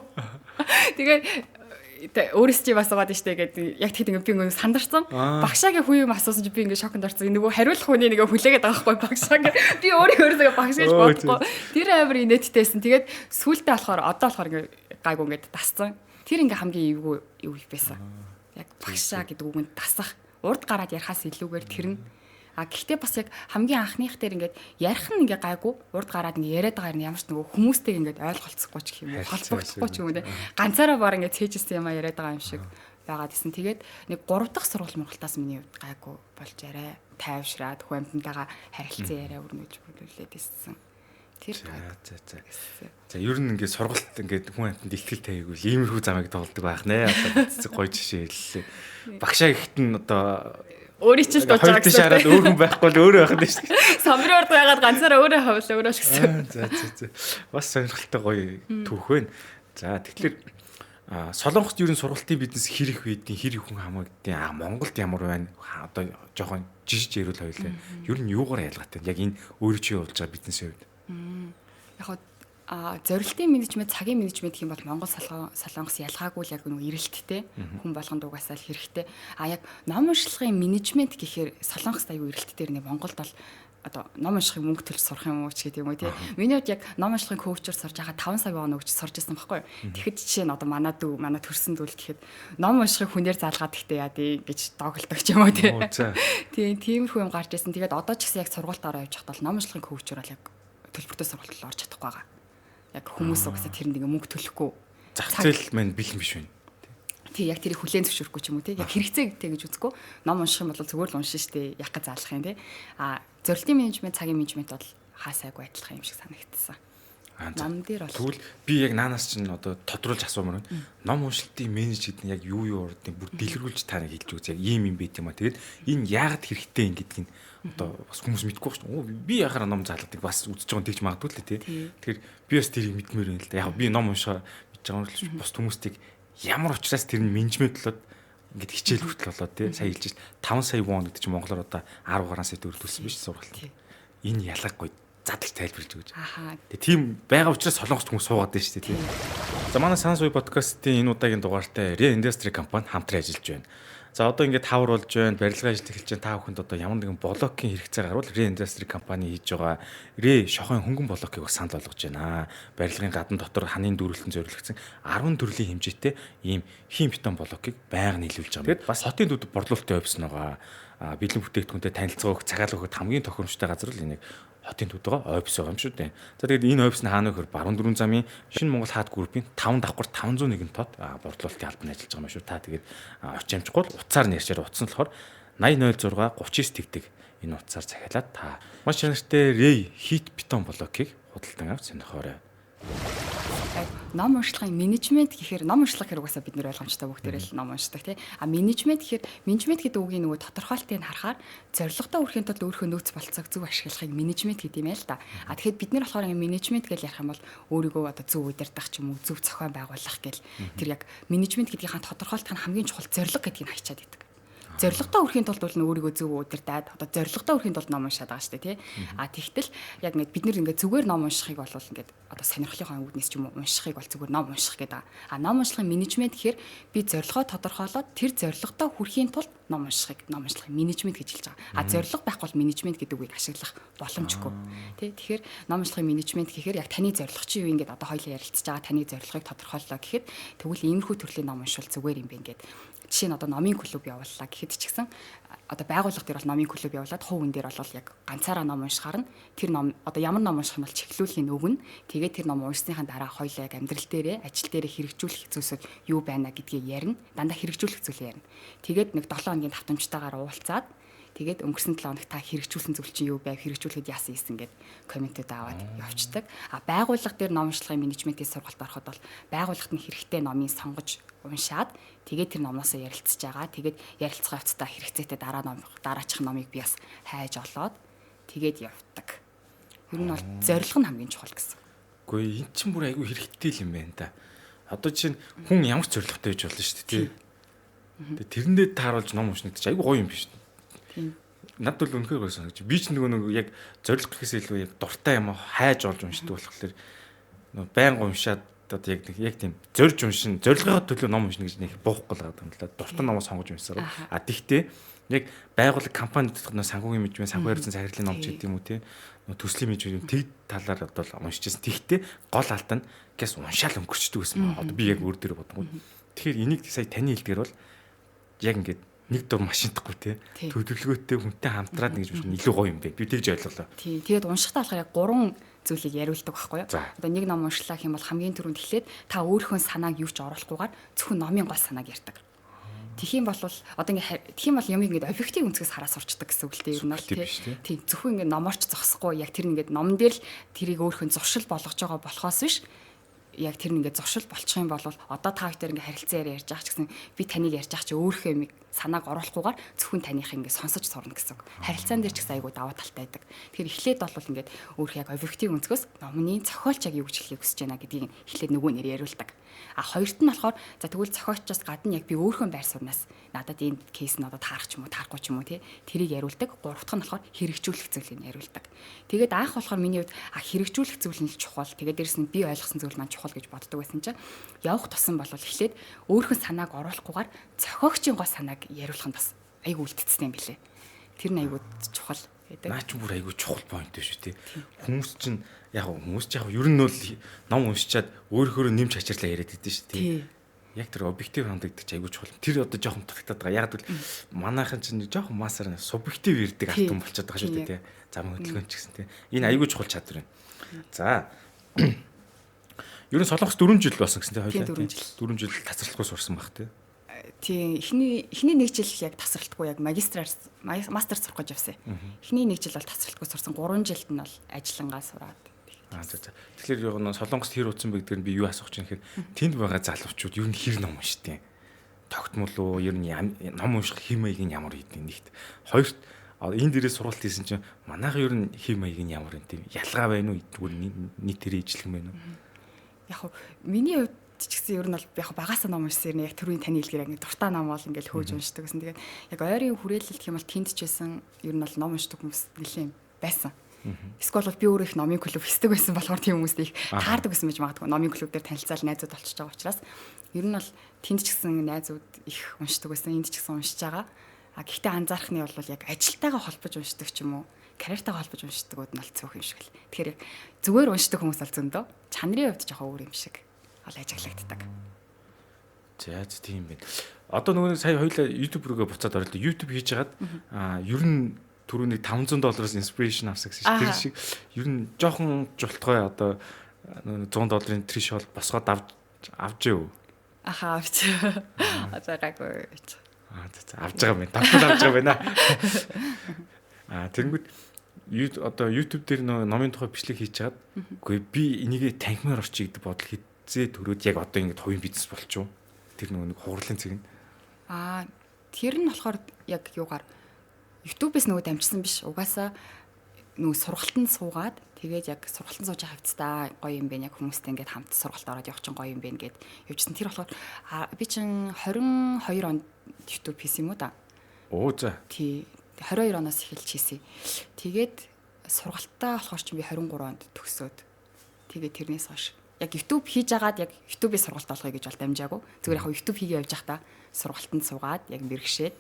Тэгээд өөрөөс чи бас суугаад штэ гэдэг яг тэгэхэд ингээ би ингээ сандарсан. Багшаагийн хүн юм асуусан чи би ингээ шоконд орсон. Нөгөө хариулах хүний нэг хүлээгээд байгаа байхгүй багшаа гэ. Би өөрийгөө өөрөөсөө багш гэж бодохгүй. Тэр амар инээдтэйсэн. Тэгээд сүултээ болохоор одоо болохоор ингээ гайгүй ингээ дассан. Тэр ингээ хамгийн эвгүй юу их байсан. Яг багшаа гэдэг үгэнд дасах. Урд гараад ярихаас илүүгээр тэр нь. А гэхдээ бас яг хамгийн анхных дээр ингээд ярих нь ингээ гайгүй урд гараад ингээ яриад байгаа юм ямар ч нөгөө хүмүүстэй ингээд ойлголцохгүй ч гэх юм уу холбогдохгүй ч юм уу ганцаараа баг ингээ цээжсэн юм а яриад байгаа юм шиг байгаад исэн. Тэгээд нэг 3 дахь сургууль Монголтаас миний хувьд гайгүй болж яриа тайвшраад хүн амьтантайгаа харилцан яриа өрнөж бүлүүлээд исэн. Тэр за за. За ер нь ингээд сургалт ингээд хүн амьтанд ихтгэл тавиаг үл иймэрхүү замыг тоглодог байх нэ. Одоо цэцэг гоё жишээ хэллээ. Багшаа ихт нь одоо өөрийн чинь л дууж байгаа гэсэн. Хоёр тийш хараад өөр хүн байхгүй л өөрөө байх нь шүү дээ. Самрын урд байгаад ганцаараа өөрөө хавлаа өөрөө л гэсэн. За за за. Бас сонирхолтой гоё түүх байна. За тэгэхээр Солонгост ер нь сургалтын бизнес хэр их байдیں۔ Хэр их хүн хамаагдیں۔ А Монголд ямар байна? Одоо жоохон жишж ярил хоёлаа. Ер нь юугаар ялгаатай? Яг энэ өөрөө чи явуулж байгаа бизнесийн хувьд. Яг зорилтын менежмент, цагийн менежмент гэх юм бол Монгол Солонгос ялгаагүй л яг нөгөө эрэлттэй хүн болгонд угаасаа л хэрэгтэй. А яг ном уншлагын менежмент гэхээр Солонгост аюу эрэлттэй нэ Монголд бол одоо ном уншихыг мөнгө төлж сурах юм уу ч гэдэг юм уу тий. Миний хувьд яг ном уншлагын коучер сурж байгаа 5 сая вон өгч сурж исэн байхгүй юу. Тэгэхэд жишээ нь одоо манай дүү, манай төрсөн дүүл гэхэд ном уншихыг хүнээр заалгаад гэхдээ яа тий гэж доголдог ч юм уу тий. Тийм тиймэрхүү юм гарч исэн. Тэгээд одоо ч гэсэн яг сургуультаар ороо явж байхад бол ном уншлагын коучер бол яг төлбөртэй сургуультад орж чадахгүй байгаа. Яг хүмүүс угаасаа тэрэнд ингээ мөнгө төлөхгүй. Зах зээл маань бэлэн биш байна. Тий, яг тэрийг хүлээн зөвшөөрөхгүй ч юм уу тий. Яг хэрэгцээтэй гэж үзэхгүй. Ном унших юм бол зүгээр л уншин штэ. Яг га заалах юм тий. А зорилтын менежмент, цагийн менежмент бол хаасайгүй адилхан юм шиг санагдсан. Ном дээр бол тэгвэл би яг наанаас чинь одоо тодруулж асуумаар байна. Ном уншилтын менеж гэдэг нь яг юу юу ордыг бүр дэлгэрүүлж та нэг хэлж өгөөч. Яг ийм юм байт юм а. Тэгээд энэ яагаад хэрэгтэй юм гэдгийг одоо бас хүмүүс мэдэхгүй байна шүү. Би яхаараа ном заалгадаг бас үзэж байгаа тэгж магадгүй л тий. Тэгэхээр би бас тэрийг мэдмээр байна л да. Яг би ном уншаа мэдж байгаа юм л бус хүмүүстийг ямар учраас тэр нь менежмент болоод ингээд хичээл хүртэл болоод тий. Сая хэлж шин 5 сая вон гэдэг чинь монголоор одоо 10 гаруй сая төгрөг төлсөн биш сургалт. Энэ ялгаагүй Задлж тайлбарлаж өгч. Ахаа. Тэгээ тийм байгаа учраас Солонгост хүмүүс суугаад байна шүү дээ, тийм. За, манай Санс уй подкастын энэ удаагийн дугаартай Re Industry компани хамтран ажиллаж байна. За, одоо ингээд хавар болж байна, барилгын ажил эхэлж байна. Та бүхэнд одоо ямар нэгэн блокийн хэрэгцээ гарвал Re Industry компани хийж байгаа Re шохойн хөнгөн блокийг бас санал болгож байна. Барилгын гадна дотор ханын дүүрэлтэн зориулагдсан 10 төрлийн хэмжээтэй ийм хим бетон блокийг байнга нийлүүлж байгаа. Тэгэд бас хотын төд борлуулалтын офис байгаа. Бэлэн бүтээгдэхүүнтэй танилцгаа өгөх, цагаал өгөхөд хамгийн тохиромжтой газар л энийг хотын төд байгаа офис байгаа юм шүү дээ. За, тэгээд энэ офис нь хаана вэ гэхээр Баруун дөрвөн замын Шинэ Монгол хаад группийн 5 давхар 501 тот борлуулалтын албанд ажиллаж байгаа юм шүү. Та тэгээд очиж амжихгүй бол утсаар нь ярьчаар, утас нь болохоор 8006 39 тэгдэг энэ утсаар захиалаад та маш чанартай Ray Heat бетон блокийг худалдан авч сонирхоорой. Яг ном уншлагын менежмент гэхээр, ном уншлах гэхээр угаасаа бид нэр ойлгомжтой, бүгдээрээ л ном уншдаг, тий. А менежмент гэхээр, менежмент гэдэг үгийн нөгөө тодорхойлтыг нь харахаар зорилготой хүрэхийн тулд өөрийнхөө нөөц болцоог зөв ашиглахыг менежмент гэдэг юм ээ л да. А тэгэхээр бид нар болохоор ингээ менежмент гэж ярих юм бол өөрийгөө одоо зөв удирдах ч юм уу, зөв зохион байгуулах гэл тэр яг менежмент гэдгийнхаа тодорхойлтын хамгийн чухал зорилго гэдгийг хайчаад идэг. Зорилготой хүрэхийн тулд бол өөрийгөө зөв удирдаад, одоо зорилготой хүрэхийн тулд ном уншаад байгаа шүү дээ, тий. А тэгтэл яг ингээд бид нэр ингээд зүгээр ном уншихыг бол ингээд одоо сонирхлынхаа үүднээс ч юм уу уншихыг бол зүгээр ном унших гэдэг. А ном уншлагын менежмент гэхээр би зорилгоо тодорхойлоод тэр зорилготой хүрэхийн тулд ном уншихыг ном уншлагын менежмент гэж хэлж байгаа. А зорилго байхгүй бол менежмент гэдэг үгийг ашиглах боломжгүй. Тий. Тэгэхээр ном уншлагын менежмент гэхээр яг таны зорилго чи юу, ингээд одоо хоёлаа ярилцж байгаа таны зорилгыг тодорхойллоо гэхэд тэгвэл иймэрхүү төрлийн ном уншвал зүгээр юм бэ ингээд. Жишээ нь одоо номын клуб явууллаа гэхэд ч гэсэн одоо байгууллага дээр бол номын клуб явуулаад хувь хүн дээр бол яг ганцаараа ном уншихаар нь тэр ном одоо ямар ном унших нь бол чиглүүлэхийг өгнө. Тэгээд тэр ном уншсныхаа дараа хоёлаа яг амьдрал дээрээ, ажил дээрээ хэрэгжүүлэх зүйлсүүд юу байна гэдгийг ярина. Дандаа хэрэгжүүлэх зүйлээ ярина. Тэгээд нэг 7 хоногийн давтамжтайгаар уулзаад, тэгээд өнгөрсөн 7 хоног та хэрэгжүүлсэн зүйл чинь юу байв, хэрэгжүүлэхэд яасан ийсэн гэд комментүүд аваад явцдаг. А байгууллага дээр ном уншлагын менежментийн сургалт ороход бол байгууллагт нь хэрэгтэй номыг сонгож уншаад, тэгээд тэр номноосоо ярилцж байгаа. Тэгээд ярилцгаа явцдаа хэрэгцээтэй дараа ном, дараачих номыг би бас хайж олоод тэгээд явдаг. Ер нь бол зорилго нь хамгийн чухал гэсэн. Үгүй, эн чинь бүр айгүй хэрэгтэй л юм байна та. Одоо чинь хүн ямар ч зорилготой байж болно шүү дээ, тий. Тэгээ тэрэндээ тааруулж ном уншна гэдэг чинь айгүй гоё юм биш. Тийм. Над бол үнэхээр гоё санагч. Би ч нөгөө яг зорилго гэхээс илүү яг дуртай юм хайж олж уншдаг болохоор нөгөө байнга уншаад одоо яг нэг яг тийм зорж уншин, зорилгоо төлөө ном уншина гэж нэг буухгүй л байгаа юм л да. Дуртай номоо сонгож уншсаар. А тэгтээ яг байгууллага, компани дотор нөө санхүүгийн менежмент, санхүү хариуцсан захирлын ном ч гэдэг юм уу, те, нөө төслийн менежмент, тэг талаар одоо уншижсэн. Тэгтээ гол алт нь гэс уншаал өнгөрчдөг гэсэн байна. Одоо би яг өөр дээр бодгоо. Тэгэхээр энийг сая таны хэлдгэр бол яг ингээд нэг дур машинтахгүй, те, төлөвлөгөөтэй хүнтэй хамтраад ингэж унших нь илүү гоё юм бэ. Би тэгж ойлголоо. Тийм. Тэгээд уншихтаа болохоор яг гурван зүйлийг яриулдаг байхгүй юу? Одоо нэг ном уншлаа гэх юм бол хамгийн түрүүнд эхлээд та өөрийнхөө санааг юу ч оруулахгүйгээр зөвхөн номын гол санааг ярьдаг. Тэгэх юм бол одоо ингээ тэгэх юм бол юм ингээд объектив өнцгөөс хараа сурчдаг гэсэн үг л дээ, ер нь бол, тий. Зөвхөн ингээ номорч зогсохгүй, яг тэр ингээд номон дээр л тэрийг өөрийнхөө зуршил болгож байгаа болохоос биш, яг тэр нь ингээд зуршил болчих юм бол одоо та хоёр ингээ харилцан яриа ярьж байгаа ч гэсэн би таныг ярьж байгаа чи өөрийнхөө юмыг санааг оруулахгүйгээр зөвхөн таных ингээ сонсож сурна гэсэн үг. Харилцаан дээр ч гэсэн айгүй даваа талтай байдаг. Тэгэхээр эхлээд бол ингээд өөрөх яг объектив өнцгөөс номны зохиолч яг юу гэж хэлхийг хүсэж байна гэдгийг эхлээд нөгөө нэр яриулдаг. А хоёрт нь болохоор за тэгвэл зохиолчоос гадна яг би өөрийнхөө байр сууриас надад энэ кейс нь одоо таарах ч юм уу, таарахгүй ч юм уу, тий, тэрийг яриулдаг. Гурав дахь нь болохоор хэрэгжүүлэх зүйлийг яриулдаг. Тэгээд анх болохоор миний хувьд хэрэгжүүлэх зүйл нь л чухал. Тэгээд дээрэс нь би ойлгосон зүйл маань чухал гэж боддог байсан чинь явах тусам бол эхлээд өөрийнхөө санааг оруулахгүйгээр зохиогчийн гол санааг яриулах нь бас айгүй үлдсэн юм билэ. Тэр нь айгүй чухал гэдэг. Наа чи бүр айгүй чухал point шүү дээ. Хүмүүс чинь яг хүмүүс ч яг ер нь бол ном уншичаад өөрөөхөө нэмж хачирлаа яриад идэв шүү дээ. Яг тэр объектив ханддаг чи айгүй чухал. Тэр одоо жоохон дутагдаад байгаа. Яг л манайхан чинь жоохон масаар субъектив ирдэг арт юм болчиход байгаа шүү дээ, тий. Зам хөдөлгөөн ч гэсэн, тий. Энэ айгүй чухал чадвар юм. За. Ер нь Солонгос 4 жил болсон гэсэн, тий, хоёлаа. 4 жил. 4 жил тасралтгүй сурсан баг, тий. Тийм, эхний нэг жил яг тасралтгүй, яг магистраар мастер сурах гэж явсан. Эхний нэг жил бол тасралтгүй сурсан. 3 жилд нь бол ажиллангаа сураад. Аа, за за. Тэгэхээр яг нь Солонгост хэр утсан бэ гэдгээр нь би юу асуух чинь гэхээр тэнд байгаа залуучууд ер нь хэр ном уншдیں۔ Тогтмол уу? Ер нь ном унших хэм маяг нь ямар хийдیں нэгт. Хоёрт энэ дээрээ сургалт хийсэн чинь манайхан ер нь хэм маяг нь ямар юм, тийм ялгаа байна уу? Зүгээр нийтээрээ ижлэх юм байна уу? Яг хөө миний хувьд ч гэсэн ер нь бол яг багасаа ном уншсан, ер нь яг түрүүний таны хэлгээр ингээд дуртай ном бол ингээд хөөж уншдаг гэсэн. Тэгээд яг ойрын хүрээлэлт гэх юм бол тэнд ч байсан ер нь бол ном уншдаг хүмүүс нэлээд байсан. Эсвэл бол би өөрөө их номын клуб хийдэг байсан болохоор тийм хүмүүстэй их таардаг байсан байж магадгүй. Номын клуб дээр танилцаал найзууд болчихж байгаа учраас ер нь бол тэнд ч гэсэн найзууд их уншдаг байсан, энд ч гэсэн уншиж байгаа. А гэхдээ анзаархны бол яг ажилтайгаа холбож уншдаг ч юм уу, карьертайгаа холбож уншдагуд нь бол цөөх юм шиг л. Тэгэхээр яг зүгээр уншдаг хүмүүс бол зөндөө. Чанарын хувьд жоохон өөр юм шиг бол ажиглагддаг. За тийм байна. Одоо нөгөө сая хоёлаа YouTube рүүгээ буцаад оролдоо. YouTube хийж хагаад ер нь түрүүний $500 inspiration авсан гэсэн чинь тэр шиг ер нь жоохон жултгой одоо нөгөө $100 threshold босгоод авч юу? Аха авч. Одоо гайгүй. За авч байгаа юм байна. Давхар авч байгаа байна. Тэнгүүд одоо YouTube дээр нөгөө номын тухай бичлэг хийж чаад үгүй би энийгээ танхимаар орчих гэдэг бодол хизээ төрөөд яг одоо ингэж хувийн бизнес болчихов. Тэр нөгөө нэг хугарлын цэг нь. Тэр нь болохоор яг юугаар YouTube-ээс нөгөө дамжсан биш. Угаасаа нөгөө сургалтанд суугаад тэгээд яг сургалтанд сууж байгаа хавцдаа гоё юм байна. Яг хүмүүстэй ингээд хамт сургалт ороод явах чинь гоё юм байна гэд явжсэн. Тэр болохоор би чинь 22 онд YouTube хийсэн юм уу да. Оо за. Тий. 22 оноос эхэлж хийсэн. Тэгээд сургалтаа болохоор чинь би 23 онд төгсөөд тэгээд тэрнээс хойш яг YouTube хийж агаад яг YouTube-ийн сургалт олгоё гэж бол дамжаагүй. Зүгээр яг YouTube хийгээ явж байхдаа сургалтанд суугаад яг мэрэгшээд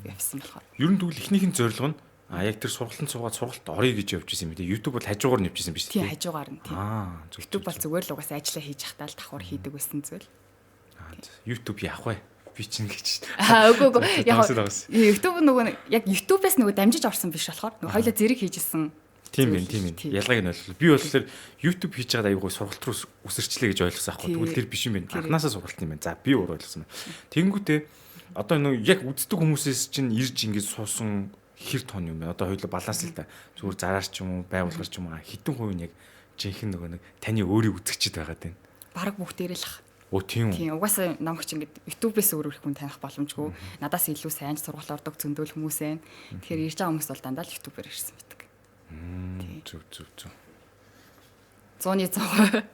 явсан болохоор. Ер нь тэгвэл эхнийх нь зорилго нь яг тэр сургалтанд суугаад сургалт орё гэж явж исэн юм дээ. YouTube бол хажуугаар нь явж исэн биш үү? Тийм, хажуугаар нь тийм. YouTube бол зүгээр л угаасаа ажиллаа хийж байхдаа л давхар хийдэг байсан зүйл. YouTube яах вэ? Би чинь гэж. Үгүй. Яг YouTube нөгөө яг YouTube-ээс нөгөө дамжиж орсон биш болохоор нөгөө хоёлаа зэрэг хийжсэн. Тийм байх, тийм байх. Ялгааг нь ойлголоо. Би болохоор YouTube хийж байгаад аягүй сургалт руу үсэрчлээ гэж ойлгосон аахгүй. Тэгвэл тэр биш юм байна. Анхнаасаа сургалт юм байна. За би өөр ойлгосон байна. Тэнгүүтээ одоо нөгөө яг үздэг хүмүүсээс чинь ирж ингэж суусан хэр тон юм бэ? Одоо хоёулаа баланс л та. Зүгээр зараар ч юм уу, байгуулгаар ч юм уу хэдэн хувь нь яг жинхэнэ нөгөө нэг таны өөрийг үзэгчд байгаад байна. Бараг бүгдээрээ л ах. Оо тийм үү. Тийм, угаасаа намгч ингээд YouTube-ээс өөр их хүн таних боломжгүй. Надаас илүү сайн сургалт ордог зөндөөл хүмүүс байна. Тэгэхээр ирж байгаа хүмүүс бол дандаа л YouTube-ээр ирсэн байдаг. Зүг зүг зүг. 100%.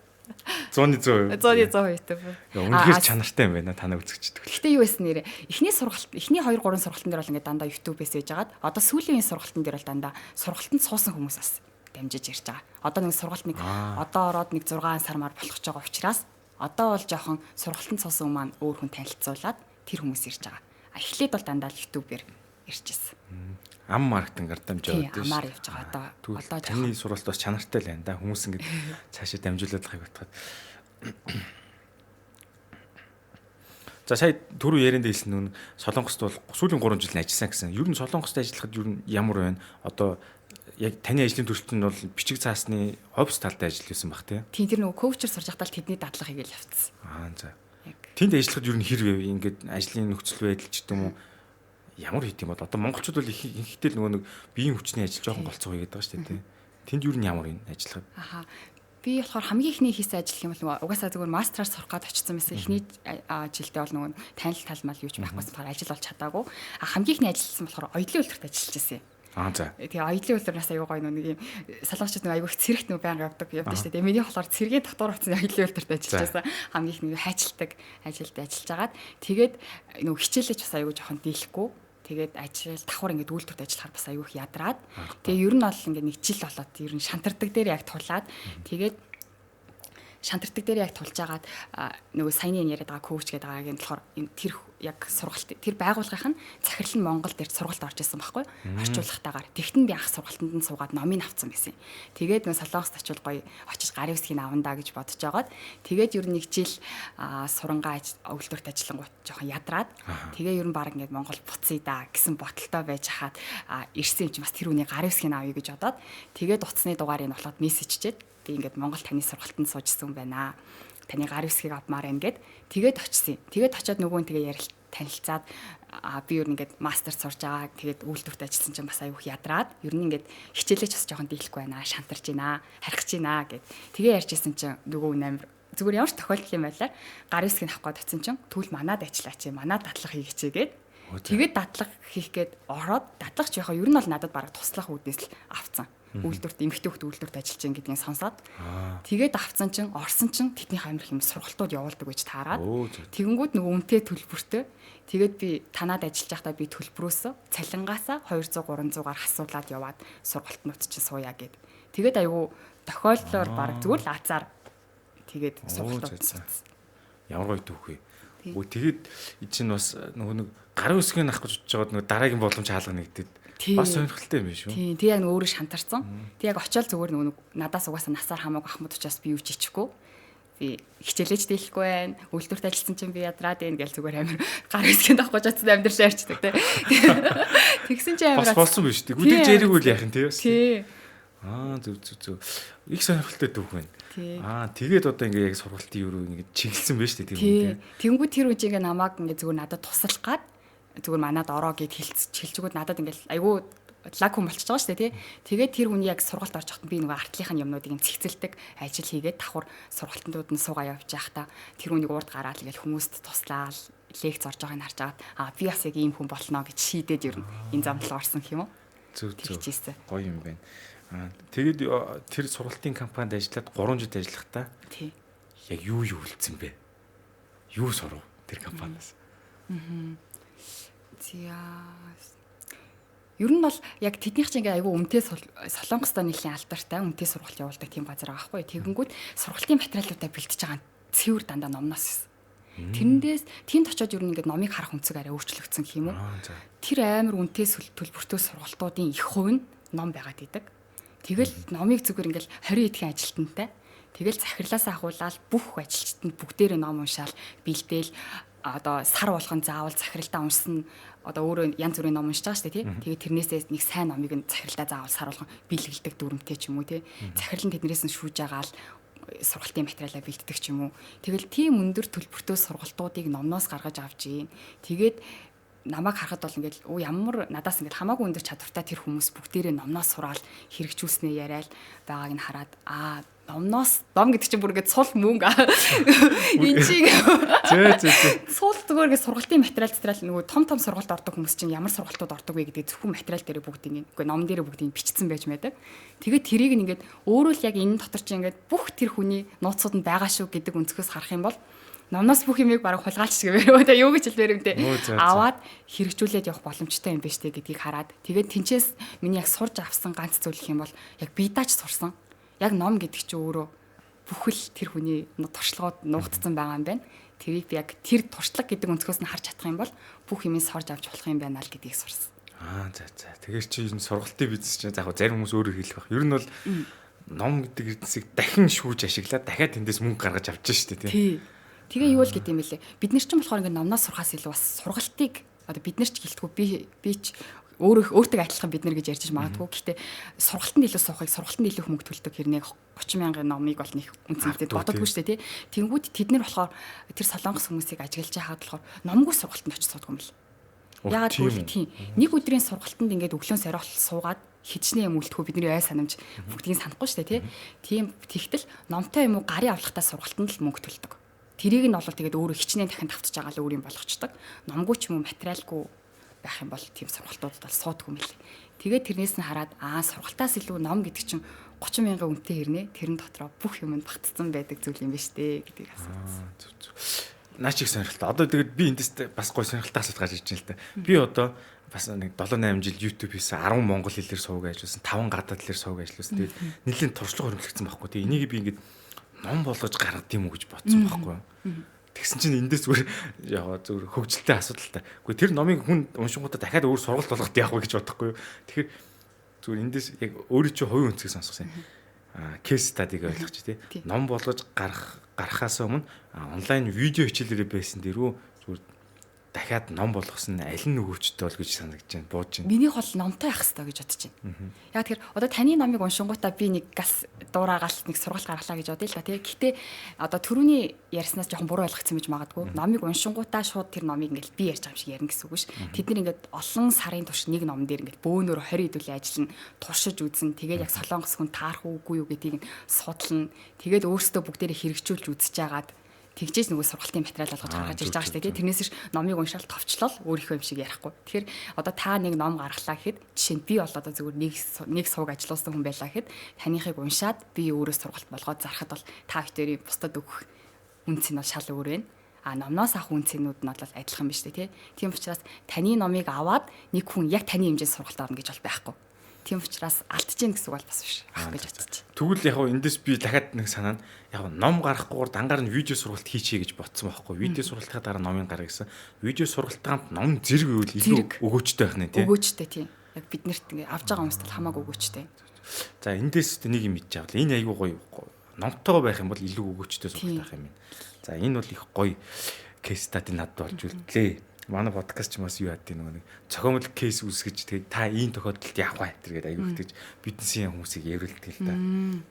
100%. 100% YouTube. Үнэхээр чанартай юм байна та нар үзэгчд. Гэхдээ юу байсан нэрээ? Эхний сургалт, эхний 2 3 сургалтын дээр бол ингээд дандаа YouTube-ээс яж хагаад одоо сүүлийн үеийн сургалтын дээр бол дандаа сургалтанд суусан хүмүүс бас дамжиж ирж байгаа. Одоо нэг сургалт нэг одоо ороод нэг 6 сар мар болох ч байгаа учраас одоо бол жоохон сургалтанд суусан хүмүүс маань өөр хүн танилцуулаад тэр хүмүүс ирж байгаа. Эхлээд бол дандаа л YouTube-ээр ирж ирсэн. Ам маркетингаар дамжаад байна. Тийм, амаар явж байгаа. Одоо таны сургалт бас чанартай л байна да. Хүмүүс ингэж цаашаа дамжуулаад байгааг бодоход. За сая түрүү ярианд хэлсэн нүн Солонгост бол сүүлийн 3 жил ажилласан гэсэн. Ер нь Солонгост ажиллахад ер нь ямар байна? Одоо яг таны ажлын төрөлт нь бол бичиг цаасны офис талтай ажил байсан бах тий. Тийм, тэр нөгөө коучер сурж байхдаа л тэдний дадлага хийгээл явцсан. За. Тэнд ажиллахад ер нь хэр вэ? Ингээд ажлын нөхцөл байдал ч гэдэм үү? Ямар хийх юм бол одоо монголчууд бол их ихтэй л нөгөө нэг биеийн хүчний ажил жоохон голцоо хийгээд байгаа шүү дээ тий. Тэнд юу нь ямар юм ажиллах? Аха. Би болохоор хамгийн эхний хийсэн ажил юм бол нөгөө угаасаа зүгээр мастраар сурах гээд очсон байсан. Эхний жилдээ бол нөгөө танил талмал юу ч байхгүйсэн болохоор ажил олж чадаагүй. А хамгийн эхний ажилласан болохоор оёлын үйлдвэрт ажиллаж байсан юм. За. Тэгээ оёлын үйлдвэрнээс аюу гоё нэг юм солонгочууд нэг аюу их цэрэгт нэг байнга явдаг шүү дээ. Миний болохоор цэргийн дотор утасны оёлын үйлдвэрт ажиллаж байсан. Хамгийн их нэг хайчилдаг ажилд ажиллаж агаад тэгээд нөгөө хичээлээ ч бас аюу жоохон дийлэхгүй. Тэгээд ажил давхар ингээд үйлдвэрт ажиллахаар бас аюу их ядраад. Тэгээ ер нь бол ингээд нэг жил болоод ер нь шантардаг дээр яг тулаад тэгээд шантардаг дээр яг тулж агаад нөгөө саяны яриад байгаа коуч гэдэг байгааг нь болохоор тэр яг сургалт тэр байгууллагын нь захирал нь Монгол дээр сургалт орж исэн байхгүй орчуулгатаагаар. Тэгтэн би анх сургалтанд нь суугаад номыг авцсан байсан. Тэгээд нөгөө Солонгост очивол гоё очиж гарын үсгийг авна да гэж бодож байгаад тэгээд ер нь нэг жил сурангаа үйлдвэрт ажиллангуут жоохон ядраад тэгээ ер нь баг ингээд Монгол буцъя да гэсэн бодолтой байж хаад ирсэн юм чи бас тэр үний гарын үсгийг авъя гэж бодоод тэгээд утасны дугаарыг нь болоход мессежчээд би ингээд Монгол таны сургалтанд суужсэн байна. Таны гар үсгийг авмаар байна гэд тэгээд очсон. Тэгээд очиод нөгөө нь тэгээ ярил танилцаад би ер нь ингээд мастер сурж байгаа. Тэгээд үйлдвэрт ажилласан чинь бас аюух ядраад ер нь ингээд хичээлээ ч бас жоохон дийлэхгүй байна. Шантарч байна. Харих гэж байна гэд. Тэгээ ярьжсэн чинь нөгөө нь амар зүгээр ямар ч тохиолдол юм байлаа. Гар үсгийг авах гээд очисон чинь тэгвэл манад ажиллаач, манад дадлага хийгээч гээд Тэгээд дадлага хийх гээд ороод дадлагч яхаа ер нь бол надад бараг туслах үүднээс л авцсан. Үйлдвэрт эмэгтэй хөлт үйлдвэрт ажиллаж байгаа гэдгийг сонсоод тэгээд авцсан чинь орсон чинь тэдний амар их юм сургалтууд явуулдаг гэж таарад. Тэгэнгүүт нөгөө үнэтэй төлбөртэй. Тэгээд би танаад ажиллаж байхдаа би төлбөрөөсөө цалингаасаа 200 300-аар хасуулаад яваад сургалтнууд чинь сууя гэд. Тэгээд айгүй тохиолдлоор бараг зүгээр л азар тэгээд сургалтууд суусан. Ямар гоё түүх вэ? Өө тэгээд чинь бас нөгөө нэг гарын үсгийг авах гэж бодож байгаад нөгөө дараагийн боломж хаалга нэгдээд бас сонирхолтой юм биш үү? Тийм, тэг яг өөрөө шантарсан. Тэг яг очиод зүгээр нөгөө надаас угаасаа насаар хамаагүй ахмад учраас би юу ч ичихгүй. Би хичээлээч дийлэхгүй байна. Үйлдвэрт ажилласан чинь би ядраад байна гэл зүгээр амар гар үсгийн авах гэж очсон амьдрал ярьчдаг тий. Тэгсэн чинь амар бас болсон биш үү? Гүдэж яриаг үл яах юм тий бас. Тий. Аа зөв зөв зөв. Их сонирхолтой түүх байна. Аа тэгээд одоо ингээ яг сургалтын юу руу ингээ чиглэсэн байж тээ тийм үү? Тэнгүүд тэр үеийг ингээ намайг ингээ зүгээр надад туслах гад зүгээр манад ороо гэд хэлцгүүд надад ингээл айгүй лаг хүн болчихж байгаа шүү дээ тий. Тэгээд тэр хүний яг сургалт орж байхад би нөгөө артлынх нь юмнуудыг нь цэгцэлдэг ажил хийгээд давхар сургалтандууд нь суугаа явж байхдаа тэр хүнийг урд гараал ингээл хүмүүст туслаал лекц орж байгааг нь харж агаад аа би бас яг ийм хүн болно гэж шийдээд ер нь энэ замд л орсон юм уу? Зөв зөв. Гоё юм байна. Аа тэгээд тэр сургалтын компанид ажиллаад 3 жил ажиллахдаа тий. Яг юу юу үлдсэн бэ? Юу сурав тэр компаниас? Аа. За. Ер нь бол яг тэднийх чинь ингээ айгүй үнэтэй Солонгостой нэлийн алдартай үнэтэй сургалт явуулдаг тийм газар байгаа байхгүй. Тэгэнгүүт сургалтын материалуудаа бэлтэж байгаа цэвэр дандаа номноос. Тэрнээс тэнд очиод ер нь ингээ номыг харах өнцөг арай өөрчлөгдсөн гэх юм уу. Тэр амар үнэтэй төлбөртэй сургалтуудын их хувь нь ном байгаад идэг. Тэгэл номыг зүгээр ингээл 20 эдхэн ажилтнтай. Тэгэл захирлаасаа ахуулаад бүх ажилчтанд бүгдээрээ ном уншаал бэлдээл одоо сар болгон заавал захиралдаа уншсан одоо өөрөө янз бүрийн ном уншиж байгаа шүү дээ тий. Тэгээд тэрнээсээ нэг сайн номыг нь захиралдаа заавал сар болгон бэлгэлдэг дүрмтэй ч юм уу тий. Захирал нь тэднээс нь шүүж агаал сургалтын материалаа бэлддэг ч юм уу. Тэгэл тийм өндөр төлбөртэй сургалтуудыг номноос гаргаж авч ийн. Тэгээд намайг харахад бол ингээл өө ямар надаас ингээл хамаагүй өндөр чадвартай тэр хүмүүс бүгдээрээ номноос сураал хэрэгжүүлснээ яриад байгааг нь хараад аа номноос ном гэдэг чинь бүр ингээд сул мөнгө энэ чинь зөө зөө зөө сул зүгээр ингээд сургалтын материал нөгөө том том сургалт ордог хүмүүс чинь ямар сургалтууд ордог вэ гэдэг зөвхөн материал дээрээ бүгд ингээд үгүй ном дээрээ бүгд ингээд бичсэн байж байдаг. Тэгээд тэрийг ингээд өөрөө л яг энэ дотор чинь ингээд бүх тэр хүний нууцуд нь байгаа шүү гэдэг өнцгөөс харах юм бол номноос бүх юмыг бараг хулгайлч гэмээр үү юу гэж хэлмээр юм те аваад хэрэгжүүлээд явах боломжтой юм байна штэ гэдгийг хараад тэгээд тэнцээс миний яг сурж авсан ганц зүйл гэх юм бол яг би даач сурсан. Яг ном гэдэг чинь өөрөө бүхэл тэр хүний туршлагууд нуугдсан байгаа юм байна. Тэрийг би яг тэр туршлага гэдэг өнцгөөс нь харж чадах юм бол бүх юмыг сорж авч болох юм байна л гэдгийг сурсан. Аа за за. Тэгэхээр чи энэ сургалтын бизнес чинь яг зарим хүмүүс өөрөө хэлэх байх. Ер нь бол ном гэдэг эрдэнсийг дахин шүүж ашиглаад дахиад тэндээс мөнгө гаргаж авч штэ тий. Тэгээ юу л гэдэг юм бэлээ. Бид нар ч болохоор ингээд номноос сурахаас илүү бас сургалтыг одоо бид нар ч гэлтгүй би ч өөртөө адилхан бид нар гэж ярьж магадгүй. Гэхдээ сургалтанд илүү суухыг сургалтанд илүү мөнгө төлдөг хэрнээ 30 мянган номыг бол нэг үнцэн мэдээд бододгүй шүү дээ тий. Тэнгүүд тэд нар болохоор тэр солонгос хүмүүсийг ажиглаж байхад болохоор номгүй сургалтанд очиж суудаг юм бэл. Яагаад гэвэл тийм нэг өдрийн сургалтанд ингээд өглөөс орой суугаад хичнээн юм үлдэхүү бидний ой санамж бүгдийг санахгүй шүү дээ тий. Тийм тэгтэл номтой юм уу гарын авлагатай сургалтанд л мөнгө төлдөг. Тэрийг нь бол тэгээд өөрөө хичнээн дахин давтж байгаа л өөр юм болгочдөг. Номгүй ч юм уу материалгүй байх юм бол тийм сургалтуудад бол суудгүй юм лээ. Тэгээд тэрнээс нь хараад аа сургалтаас илүү ном гэдэг чинь 30 мянган үнэтэй хэрнээ тэрэн дотроо бүх юм нь багтцсан байдаг зүйл юм байна штэ гэдгийг асуусан. Зөв зөв. Наа чиг сонирхолтой. Одоо тэгээд би эндээс бас гой сонирхолтой асуулт гарч ирж байна л та. Би одоо бас нэг 7 8 жил YouTube хийсэн, 10 монгол хэлээр сувг ажилласан, 5 гадаад хэлээр сувг ажилласан. Тэгээд нэлээд туршлага хөрөнгөлөгдсөн байхгүй. Тэгээд энийг би ингээд ном болгож гаргад юм уу гэж бодсон байхгүй. Тэгсэн чинь эндээс зүгээр яг зүгээр хөгжилтэй асуудал та. Үгүй тэр номыг хүн уншингуудаа дахиад өөр сургалт болгоход яах вэ гэж бодохгүй юу. Тэгэхээр зүгээр эндээс яг өөрөө чи хувийн өнцгийг сонсгосон юм. Аа кейс стадиг ойлгоч тий. Ном болгож гарахаас өмнө онлайн видео хичээлээрээ байсан дэрүү зүгээр дахиад ном болгосон нь аль нь нөгөөчтэй бол гэж санагдаж байна. Бууж байна. Минийх бол номтой байх хэрэгтэй гэж бодож байна. Яг тэгэхээр одоо таны номыг уншингуудаа би нэг гал дуурайгаал нэг сургалт гаргалаа гэж бодъё л да тий. Гэтэ одоо түрүүний ярьснаас жоохон буруу ойлгоцсон гэж магадгүй. Номыг уншингуудаа шууд тэр номыг ингээл би ярьж байгаа юм шиг ярина гэсэн үг биш. Тэд нар ингээд олон сарын турш нэг номон дээр ингээд бөөнөр 20 хэдүүлээ ажиллана, туршиж үзэн, тэгээд яг солонгос хүн таарах уугүй юу гэдгийг нь судлана. Тэгээд өөрсдөө бүгдээрээ хэрэгжүүлж үзэж байгаад Тэгжээж нөгөө сургалтын материал болгож гаргаж ирж байгаа шүү дээ. Тэрнээс ш номыг уншаал товчлол өөрийнхөө юм шиг ярихгүй. Тэгэхээр одоо та нэг ном гаргалаа гэхэд жишээ нь би бол одоо зүгээр нэг сувг ажиллуулсан хүн байлаа гэхэд таныхыг уншаад би өөрөө сургалт болгоод зархад бол та бүхэн бусдад өгөх үнц нь бол шал өөр байна. А номноос авах үнцнүүд нь бол адилхан биш үү, тийм учраас таны номыг аваад нэг хүн яг таны хэмжээнд сургалт орно гэж бол байхгүй. Тийм учраас алдчихээн гэсэн үг бол бас биш ах гэж бодчих. Тэгвэл яг эндээс би дахиад нэг санаа нь яг ном гаргахгүйгээр дангаар нь видео сургалт хийчихье гэж бодсон байхгүй. Видео сургалтынхаа дараа номыг гаргая гэсэн. Видео сургалтын ном зэрэг үйл илүү өгөөжтэй байх нэ тий. Өгөөжтэй тийм. Яг биднэрт ингээ авж байгаа хүмүүст бол хамаагүй өгөөжтэй. За эндээс нэг юм мэдчих авлаа. Энэ айгүй гоё. Номтойгоо байх юм бол илүү өгөөжтэй сургалт байх юм байна. За энэ бол их гоё case study надад болж үлдлээ. Манай подкаст ч бас юу яад нэг зохиомл case үүсгэж тэгээд та ийм тохиолдолд яах вэ тэргээд аягүй итгэж бизнесийн хүмүүсийг яриулдаг л та.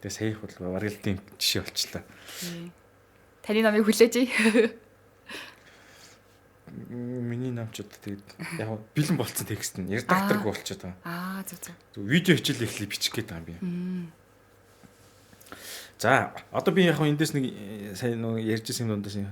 Тэгээд саях бол бараг л тийм жишээ болчлоо. Таны номыг хүлээж. Миний ном ч одоо тэгээд яг бэлэн болцсон текст нь редакторгүй болчиход байгаа. Аа зөв зөв. Видео хичээл эхлэе бичих гээд байгаа юм би. За одоо би яг эндээс нэг сая нэг ярьжсэн юм дундаас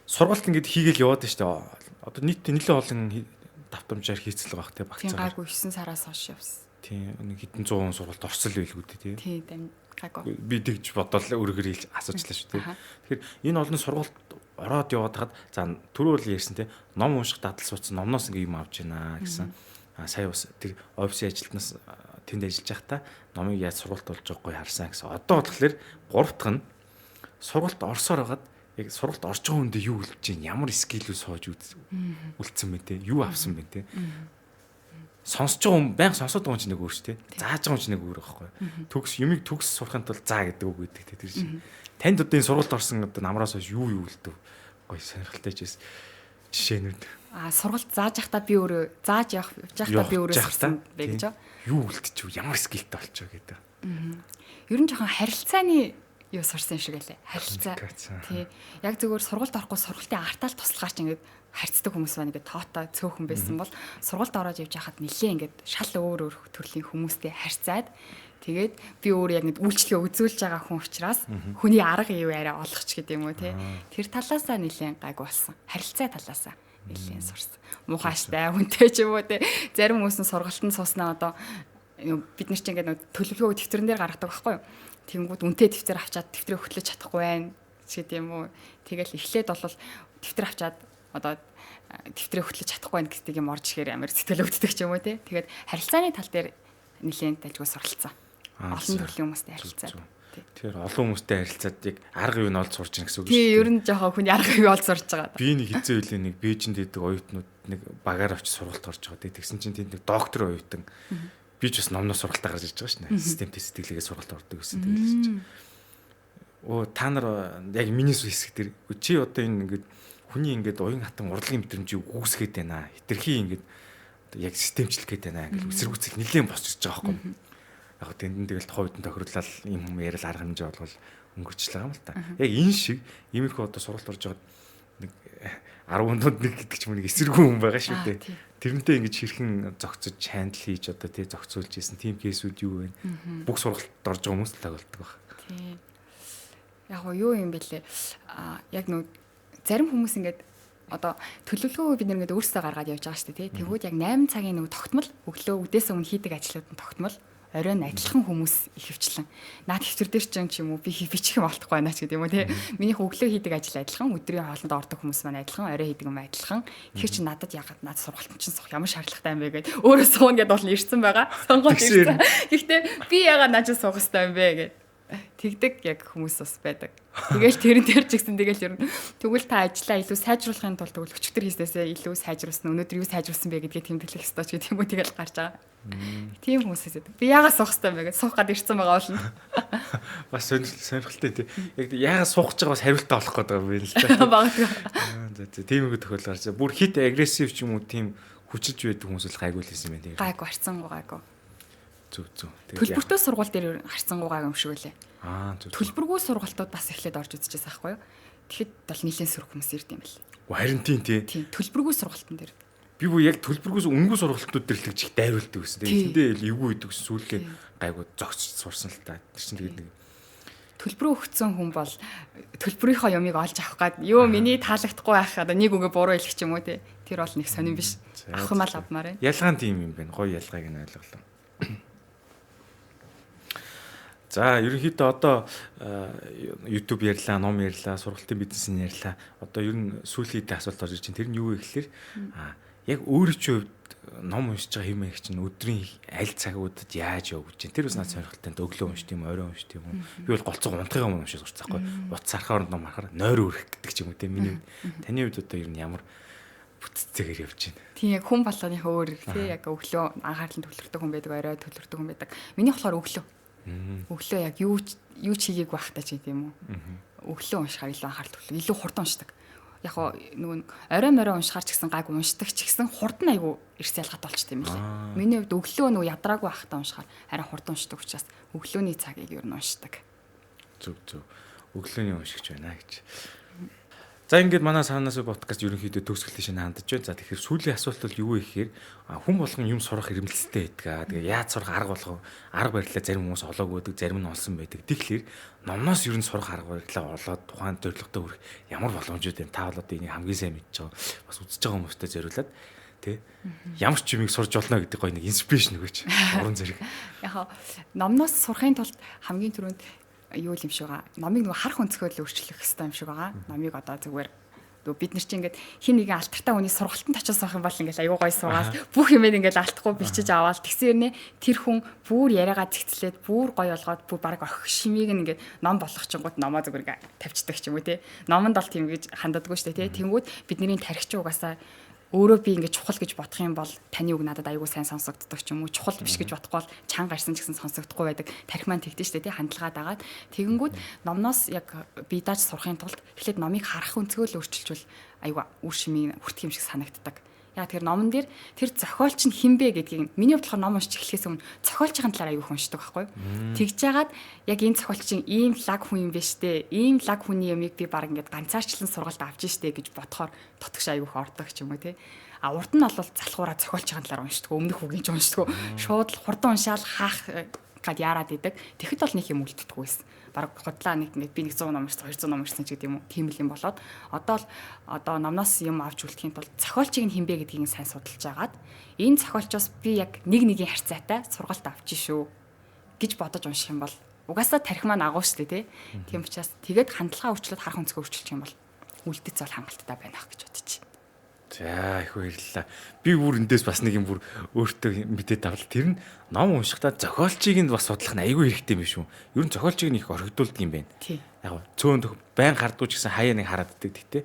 сургалт ингээд хийгээл яваад байна шүү дээ. Одоо нийт нэлээд олон давтамжаар хийцэл байгаа хэ багцаар. Тийм гайгүй 9 сараас хойш явсан. Тийм нэг хэдэн зуун сургалт орсон л байлгүй дээ тий. Тийм гайгүй. Би тэгж бодоол өөрөөр хэлж асуучлаа шүү дээ. Тэгэхээр энэ олон сургалт ороод яваад хаад за түрүү л ярьсан тий ном унших дадал суудсан номноос ингээ юм авч байна гэсэн. А сая бас тэр офисын ажилтнаас тэнд ажиллаж байхдаа номыг яаж сургалт болж байгаагүй харсан гэсэн. Одоо болохоор гурав дахь нь сургалт орсоор байгаад яг сургалт орж байгаа хүндээ юу үлдэж чинь ямар скиллүүд сууж үлдсэн бэ те юу авсан бэ те сонсож байгаа хүн байнга сонсоод байгаа хүн чинь нэг өөр шүү те зааж байгаа хүн чинь нэг өөр байхгүй төгс юмыг төгс сурахын тулд заа гэдэг үг өгдөг те тэр чинь танд одоо энэ сургалт орсон одоо намраас хойш юу үлдэв гоё сонирхолтой ч байсан жишээнүүд. А сургалт зааж явахдаа би өөрөө зааж явах явж байхдаа би өөрөө сурсан бэ гэж юу үлдчихв ямар скиллтэй болчихоо гэдэг. Ер нь жоохон харилцааны юу сурсан юм шиг байлаа. Харилцаа. Тий. Яг зөвхөн сургалт орохгүй сургалтын артаал туслахаар ч ингээд харьцдаг хүмүүс байна ингээд тоотой цөөхөн байсан бол сургалт ороод явж байхад нэлээ ингээд шал өөр өөр төрлийн хүмүүстэй харьцаад тэгээд би өөр яг ингээд үйлчлэгээ үзүүлж байгаа хүн учраас хүний арга юу арай олох ч гэдэг юм уу тий. Тэр талаасаа нэлээ гайг болсон. Харилцаа талаасаа нэлээ сурсан. Муухайштай хүнтэй ч юм уу тий. Зарим хүмүүс нь сургалтанд сууснаа одоо бид нар ч ингээд төлөвлөгөө дэвтэрэн дээр гаргадаг байхгүй юу? Тэнгүүд үнэтэй дэвтэр авчаад дэвтрээ хөтлөж чадахгүй байна ч гэдэг юм уу. Тэгэл эхлээд бол дэвтэр авчаад одоо дэвтрээ хөтлөж чадахгүй байна гэдэг юм орж ихээр амар сэтгэл өвддөг ч юм уу тий. Тэгээд харилцааны тал дээр нэлээд дажгүй суралцсан. Олон төрлийн хүмүүстэй харилцаад. Тэгэхээр олон хүмүүстэй харилцаад яг арга юу нь олж сурч байгаа гэсэн үг шүү дээ. Тий, ер нь жоохон хүний арга юу олж сурч байгаа. Би нэг хэзээ үеийн нэг Бээжинд байдаг оюутнууд нэг багаар очиж сургалт орж байгаа. Тэгсэн чинь тэнд нэг доктор оюутан би ч бас номноос сургалтаа гарч ирж байгаа шнэ. Системтэй сэтгэлгээгээ сургалт ордог гэсэн тэгэлсэн чинь. Оо та нар яг миний хэсэг дээр чи одоо энэ ингээд хүний ингээд уян хатан урлагийн мэдрэмжийг үүсгээд байна. Хитрхи ингээд яг системчлэх гээд байна ингээл эсэргүүцэл нэлээд босч ирж байгаа байхгүй. Яг тэнд нь тэгэл тухайн үед нь тохирлал юм хүм яриад арга хэмжээ болгол өнгөрчлээ юм л та. Яг энэ шиг иймэрхүү одоо сургалт орж байгаа нэг 10 дунд нэг гэдэг ч юм нэг эсэргүү хүн байгаа шүү дээ. Тэрнтэй ингэж хэрхэн зохицож хандл хийж одоо тий зохицуулж исэн тийм кейсүүд юу вэ? Бүх сургалтад орж байгаа хүмүүс л тохиолддог баг. Тий. Яг гоо юу юм бэлээ? Аа яг нөө зарим хүмүүс ингээд одоо төлөвлөгөөгөө бид ингээд өөрсдөө гаргаад явж байгаа шүү дээ тий. Тэгвэл яг 8 цагийн нөгөө тогтмол өглөө үдээс өмнө хийдэг ажлууд нь тогтмол оройн адилхан хүмүүс ихэвчлэн наад хэвтэр дээр ч юм уу би бичих юм олдохгүй байна ч гэдэг юм уу тий. Минийх өглөө хийдэг ажил адилхан, өдрийн хоолнд ордог хүмүүс маань адилхан, орой хийдэг юм адилхан. Тэгэхээр чи надад ягаад наад сургалтын чинь суух ямар шаардлагатай юм бэ гэд өөрөө сууна гэд бол ирсэн байгаа. Сонгоод ирсэн. Гэхдээ би ягаад наа чи суух хэрэгтэй юм бэ гэд тэгдэг яг хүмүүс бас байдаг. Тэгэл тэрэн дээр ч гэсэн тэгэл ер нь тэгвэл та ажлаа илүү сайжруулахын тулд тэгвэл өчигдөр хийснээсээ илүү сайжруулсан өнөөдөр юу сайжруулсан бэ гэдгээ тэмдэглэх ёстой ч гэдэг юм уу тэгэл гарч байгаа. Тийм хүмүүс хэсэд. Би яагаад суух ёстой юм бэ гэж суух гад ирсэн байгаа болно. Бас сонирхолтой тий. Яг яагаад суух гэж байгаа бас хариултаа олох гээд байгаа юм байна л да. Магадгүй. За тийм нэг тохиолдол гарч. Бүр хит агрессив ч юм уу тийм хүчилж байдаг хүмүүс л гайгүй л байсан юм байна тий. Гайгүй харцсангуу гайгүй. Зүг зүг. Төлбөртэй сургууль дээр харцсангуу гайгүй юм шиг үлээ. Аа зүг. Төлбөргүй сургалтууд бас эхлээд орж үзчихсэн байхгүй юу? Тэгэхэд бол нэлээд сөрөг хүмүүс ирд юм бэл. Харин тийм тий. Тийм төлбөргүй сургалтын дээр. Би бүр яг төлбөргүйс үнэгүй сургалтууд дээр л тэгж их дайруулдаг гэсэн. Тэгээд тэндээ эвгүй идэг гэсэн сүүлдээ гайгүй зогсож сурсан л та. Тэр чинь тэгээд нэг Төлбөрөө өгсөн хүн бол төлбөрийнхөө юмыг олж авах гад юу миний таалагдахгүй байх одоо нэг үгээ буруу хэлэх ч юм уу те. Тэр бол нэг сонирн биш. Авах юм ал авмаар байна. Ялгаа нь тийм юм байна. Гоё ялгааг нь ойлголоо. За ерөнхийдөө одоо YouTube ярьлаа, ном ярьлаа, сургалтын бизнесийн ярьлаа. Одоо ер нь сүүлийн хэдийн асуулт орж иж чинь тэр нь юу вэ гэхээр яг өөрийн чинь хувьд ном уншиж байгаа юм чинь өдрийн аль цагуудад яаж явж чинь тэр бас надад сонирхолтой. Өглөө уншд юм, орой уншд юм уу? Би бол голцоо унтахын өмнө уншиж сурцсан байхгүй. Утас харахаар оронд ном харахаар нойр өрөх гэдэг ч юм уу те. Миний таны хувьд одоо ер нь ямар бүтцэгээр явж байна? Тийм яг хүн болгоных өөр тий яг өглөө анхаарлын төвлөрдөг хүн байдаг, орой төвлөрдөг хүн байдаг. Миний болохоор өглөө. Өглөө яг юу ч хийгээгүй байхдаа ч гэдэм юм уу. Өглөө уншихаар илүү анхаарал төвлөрдөг, илүү хурдан уншдаг. Яг нөгөө орой морой уншихаар ч гэсэн гайгүй уншдаг ч гэсэн хурдан айгүй эрс ялгатай болчт юм лээ. Миний хувьд өглөө нөгөө ядраагүй байхдаа уншихаар арай хурдан уншдаг учраас өглөөний цагийг ер нь уншдаг. Зөв зөв. Өглөөний уншигч байна гэж. За ингээд манай Санаас подкаст ерөнхийдөө төгсгөлийн шинэ хандаж байна. За тэгэхээр сүүлийн асуулт бол юу вэ гэхээр хүн болгон юм сурах эрмэлзэлтэй байдаг. Тэгээ яаж сурах арга болгоо арга барилаа зарим хүмүүс олоог байдаг, зарим нь олсон байдаг. Тэгэхээр номноос ер нь сурах арга барилаа олоод тухайн зорилготой хүрэх ямар боломжууд юм? Та бол одоо энийг хамгийн сайн мэдж байгаа. Бас үзэж байгаа хүмүүстээ зориулаад тий ямар ч юмыг сурж болно гэдэг гоё нэг инспирэшн өгөөч. Уран зэрэг. Яг номноос сурахын тулд хамгийн түрүүнд юу юм шиг байгаа. Номыг нөгөө харах өнцгөө л өөрчлөх хэрэгтэй юм шиг байгаа. Номыг одоо зүгээр нөгөө бид нар чинь ингээд хин нэгэн алтартай хүний сургалтанд очиж суух юм бол ингээд аюу гой суугаад бүх юмыг ингээд алтахгүй бичиж аваад тэгсэн юм нэ тэр хүн бүр яриагаа зэгцлээд бүр гой болгоод бүр баг охин шимийг нь ингээд ном болгох чингууд номоо зүгээр ингээд тавьчихдаг ч юм уу те. Номонд бол тийм гэж ханддаггүй шүү дээ те. Тэнгүүд бидний тархич угаасаа өөрөө би ингээд чухал гэж бодох юм бол таны үг надад аягүй сайн сонсогддог ч юм уу, чухал биш гэж бодохгүй бол чанга гарсан ч гэсэн сонсогдохгүй байдаг. Тарих маань тэгдэж штэ тий хандлагаа дагаад тэгэнгүүт номноос яг бие дааж сурахын тулд эхлээд номыг харах өнцгөө л өөрчилжүүл аягүй үр шимийн хүртэх юм шиг санагддаг. Яг тэр номон дээр тэр зохиолч нь хэн бэ гэдгийг миний хувьд болохоор ном уншиж эхлэхээс өмнө зохиолчийн талаар аягүй их уншдаг байхгүй юу. Тэгж жагаад яг энэ зохиолч чинь ийм лаг хүн юм биш үү? Ийм лаг хүний юмыг би баг ингээд ганцаарчлан сургалт авч штэ гэж бодохоор тотгош аягүй их ордог ч юм уу те. А урд нь бол залхуураа зохиолчийн талаар уншдаг, өмнөх үгийг ч уншдаг. Шууд л хурдан уншаал хаах гад яарад идэг. Тэгэхэд бол нэг юм үлддэггүй байсан. Бараг худлаа нэг ингээд би нэг 100 ном уншсан, 200 ном уншсан ч гэдэг юм уу. Тийм л юм болоод одоо л одоо номноос юм авч үлдэхийн тулд зохиолчийг нь хинбэ гэдгийг сайн судалж агаад энэ зохиолчоос би яг нэг нэгийн харьцаатай сургалт авч шүү гэж бодож унших юм бол угаасаа тарих маань агуу шүү дээ тий. Тийм учраас тэгээд хандлагаа өөрчлөөд харах өнцгөө өөрчилчих юм бол үлдэц бол хангалттай байна гэж бодчих. За их баярлалаа. Би бүр эндээс бас нэг юм бүр өөртөө мэдээд авлаа. Тэр нь ном уншихдаа зохиолчийг нь бас судлах нь айгүй хэрэгтэй юм биш үү? Ер нь зохиолчийг нь их орхигдуулдаг юм байна. Яг цөөн байн хардгуу ч гэсэн хаяа нэг хараад иддэг. Гэтэ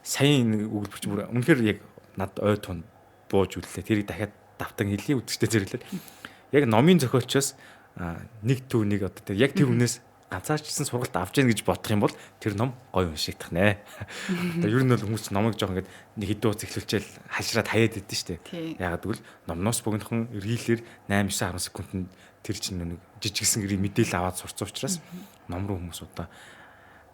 саяын нэг өгүүлбэр чинь бүр үнэхээр яг над ой тун бууж үллээ. Тэрийг дахиад давтан хэлье үзэгчтэй зэрэглээд. Яг номын зохиолчоос нэг төв нэг одоо тэр яг тэр хүнээс ганцаарчсан сургалт авч яах гэж бодох юм бол тэр ном гоё уншигдах нэ. Одоо ер нь бол хүмүүс номыг жоох ингээд нэг хэдэн ууц эхлүүлчихэл хашраад хаяад идэв штэ. Яагаад гэвэл номноос богинохон рилээр 8 9 10 секундэд тэр чинь нэг жижигсэн гэрийн мэдээлэл аваад сурцсан учраас ном руу хүмүүс одоо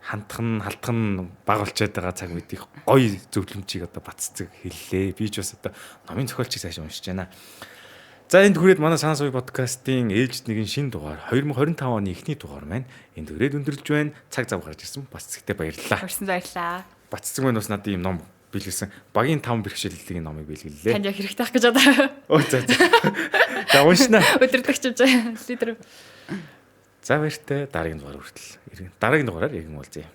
хандах нь халтах нь баг болчиход байгаа цаг үед их гоё зөвлөмжийг одоо баццэг хэллээ. Би ч бас одоо номын зохиолчийг цааш уншиж байна. За энд хүрээд манай Санаа суй подкастын ээлжид нэгэн шинэ дугаар 2025 оны эхний дугаар маань энд хүрээд өндөрлж байна. Цаг зав гарч ирсэн. Баццэгтэй баярлалаа. Хүрсэн баярлалаа. Баццэг маань бас надад ийм ном бэлгэлсэн. Багийн 5 бэрхшээллийн номыг бэлгэллээ. Танд яг хэрэгтэй ах гэж одоо. Өө за за. За уншина. Өдөрдөгч юм чи. Лидер. За баяртай дараагийн дугаар хүртэл. Дараагийн дугаараар иргэн уулзъя.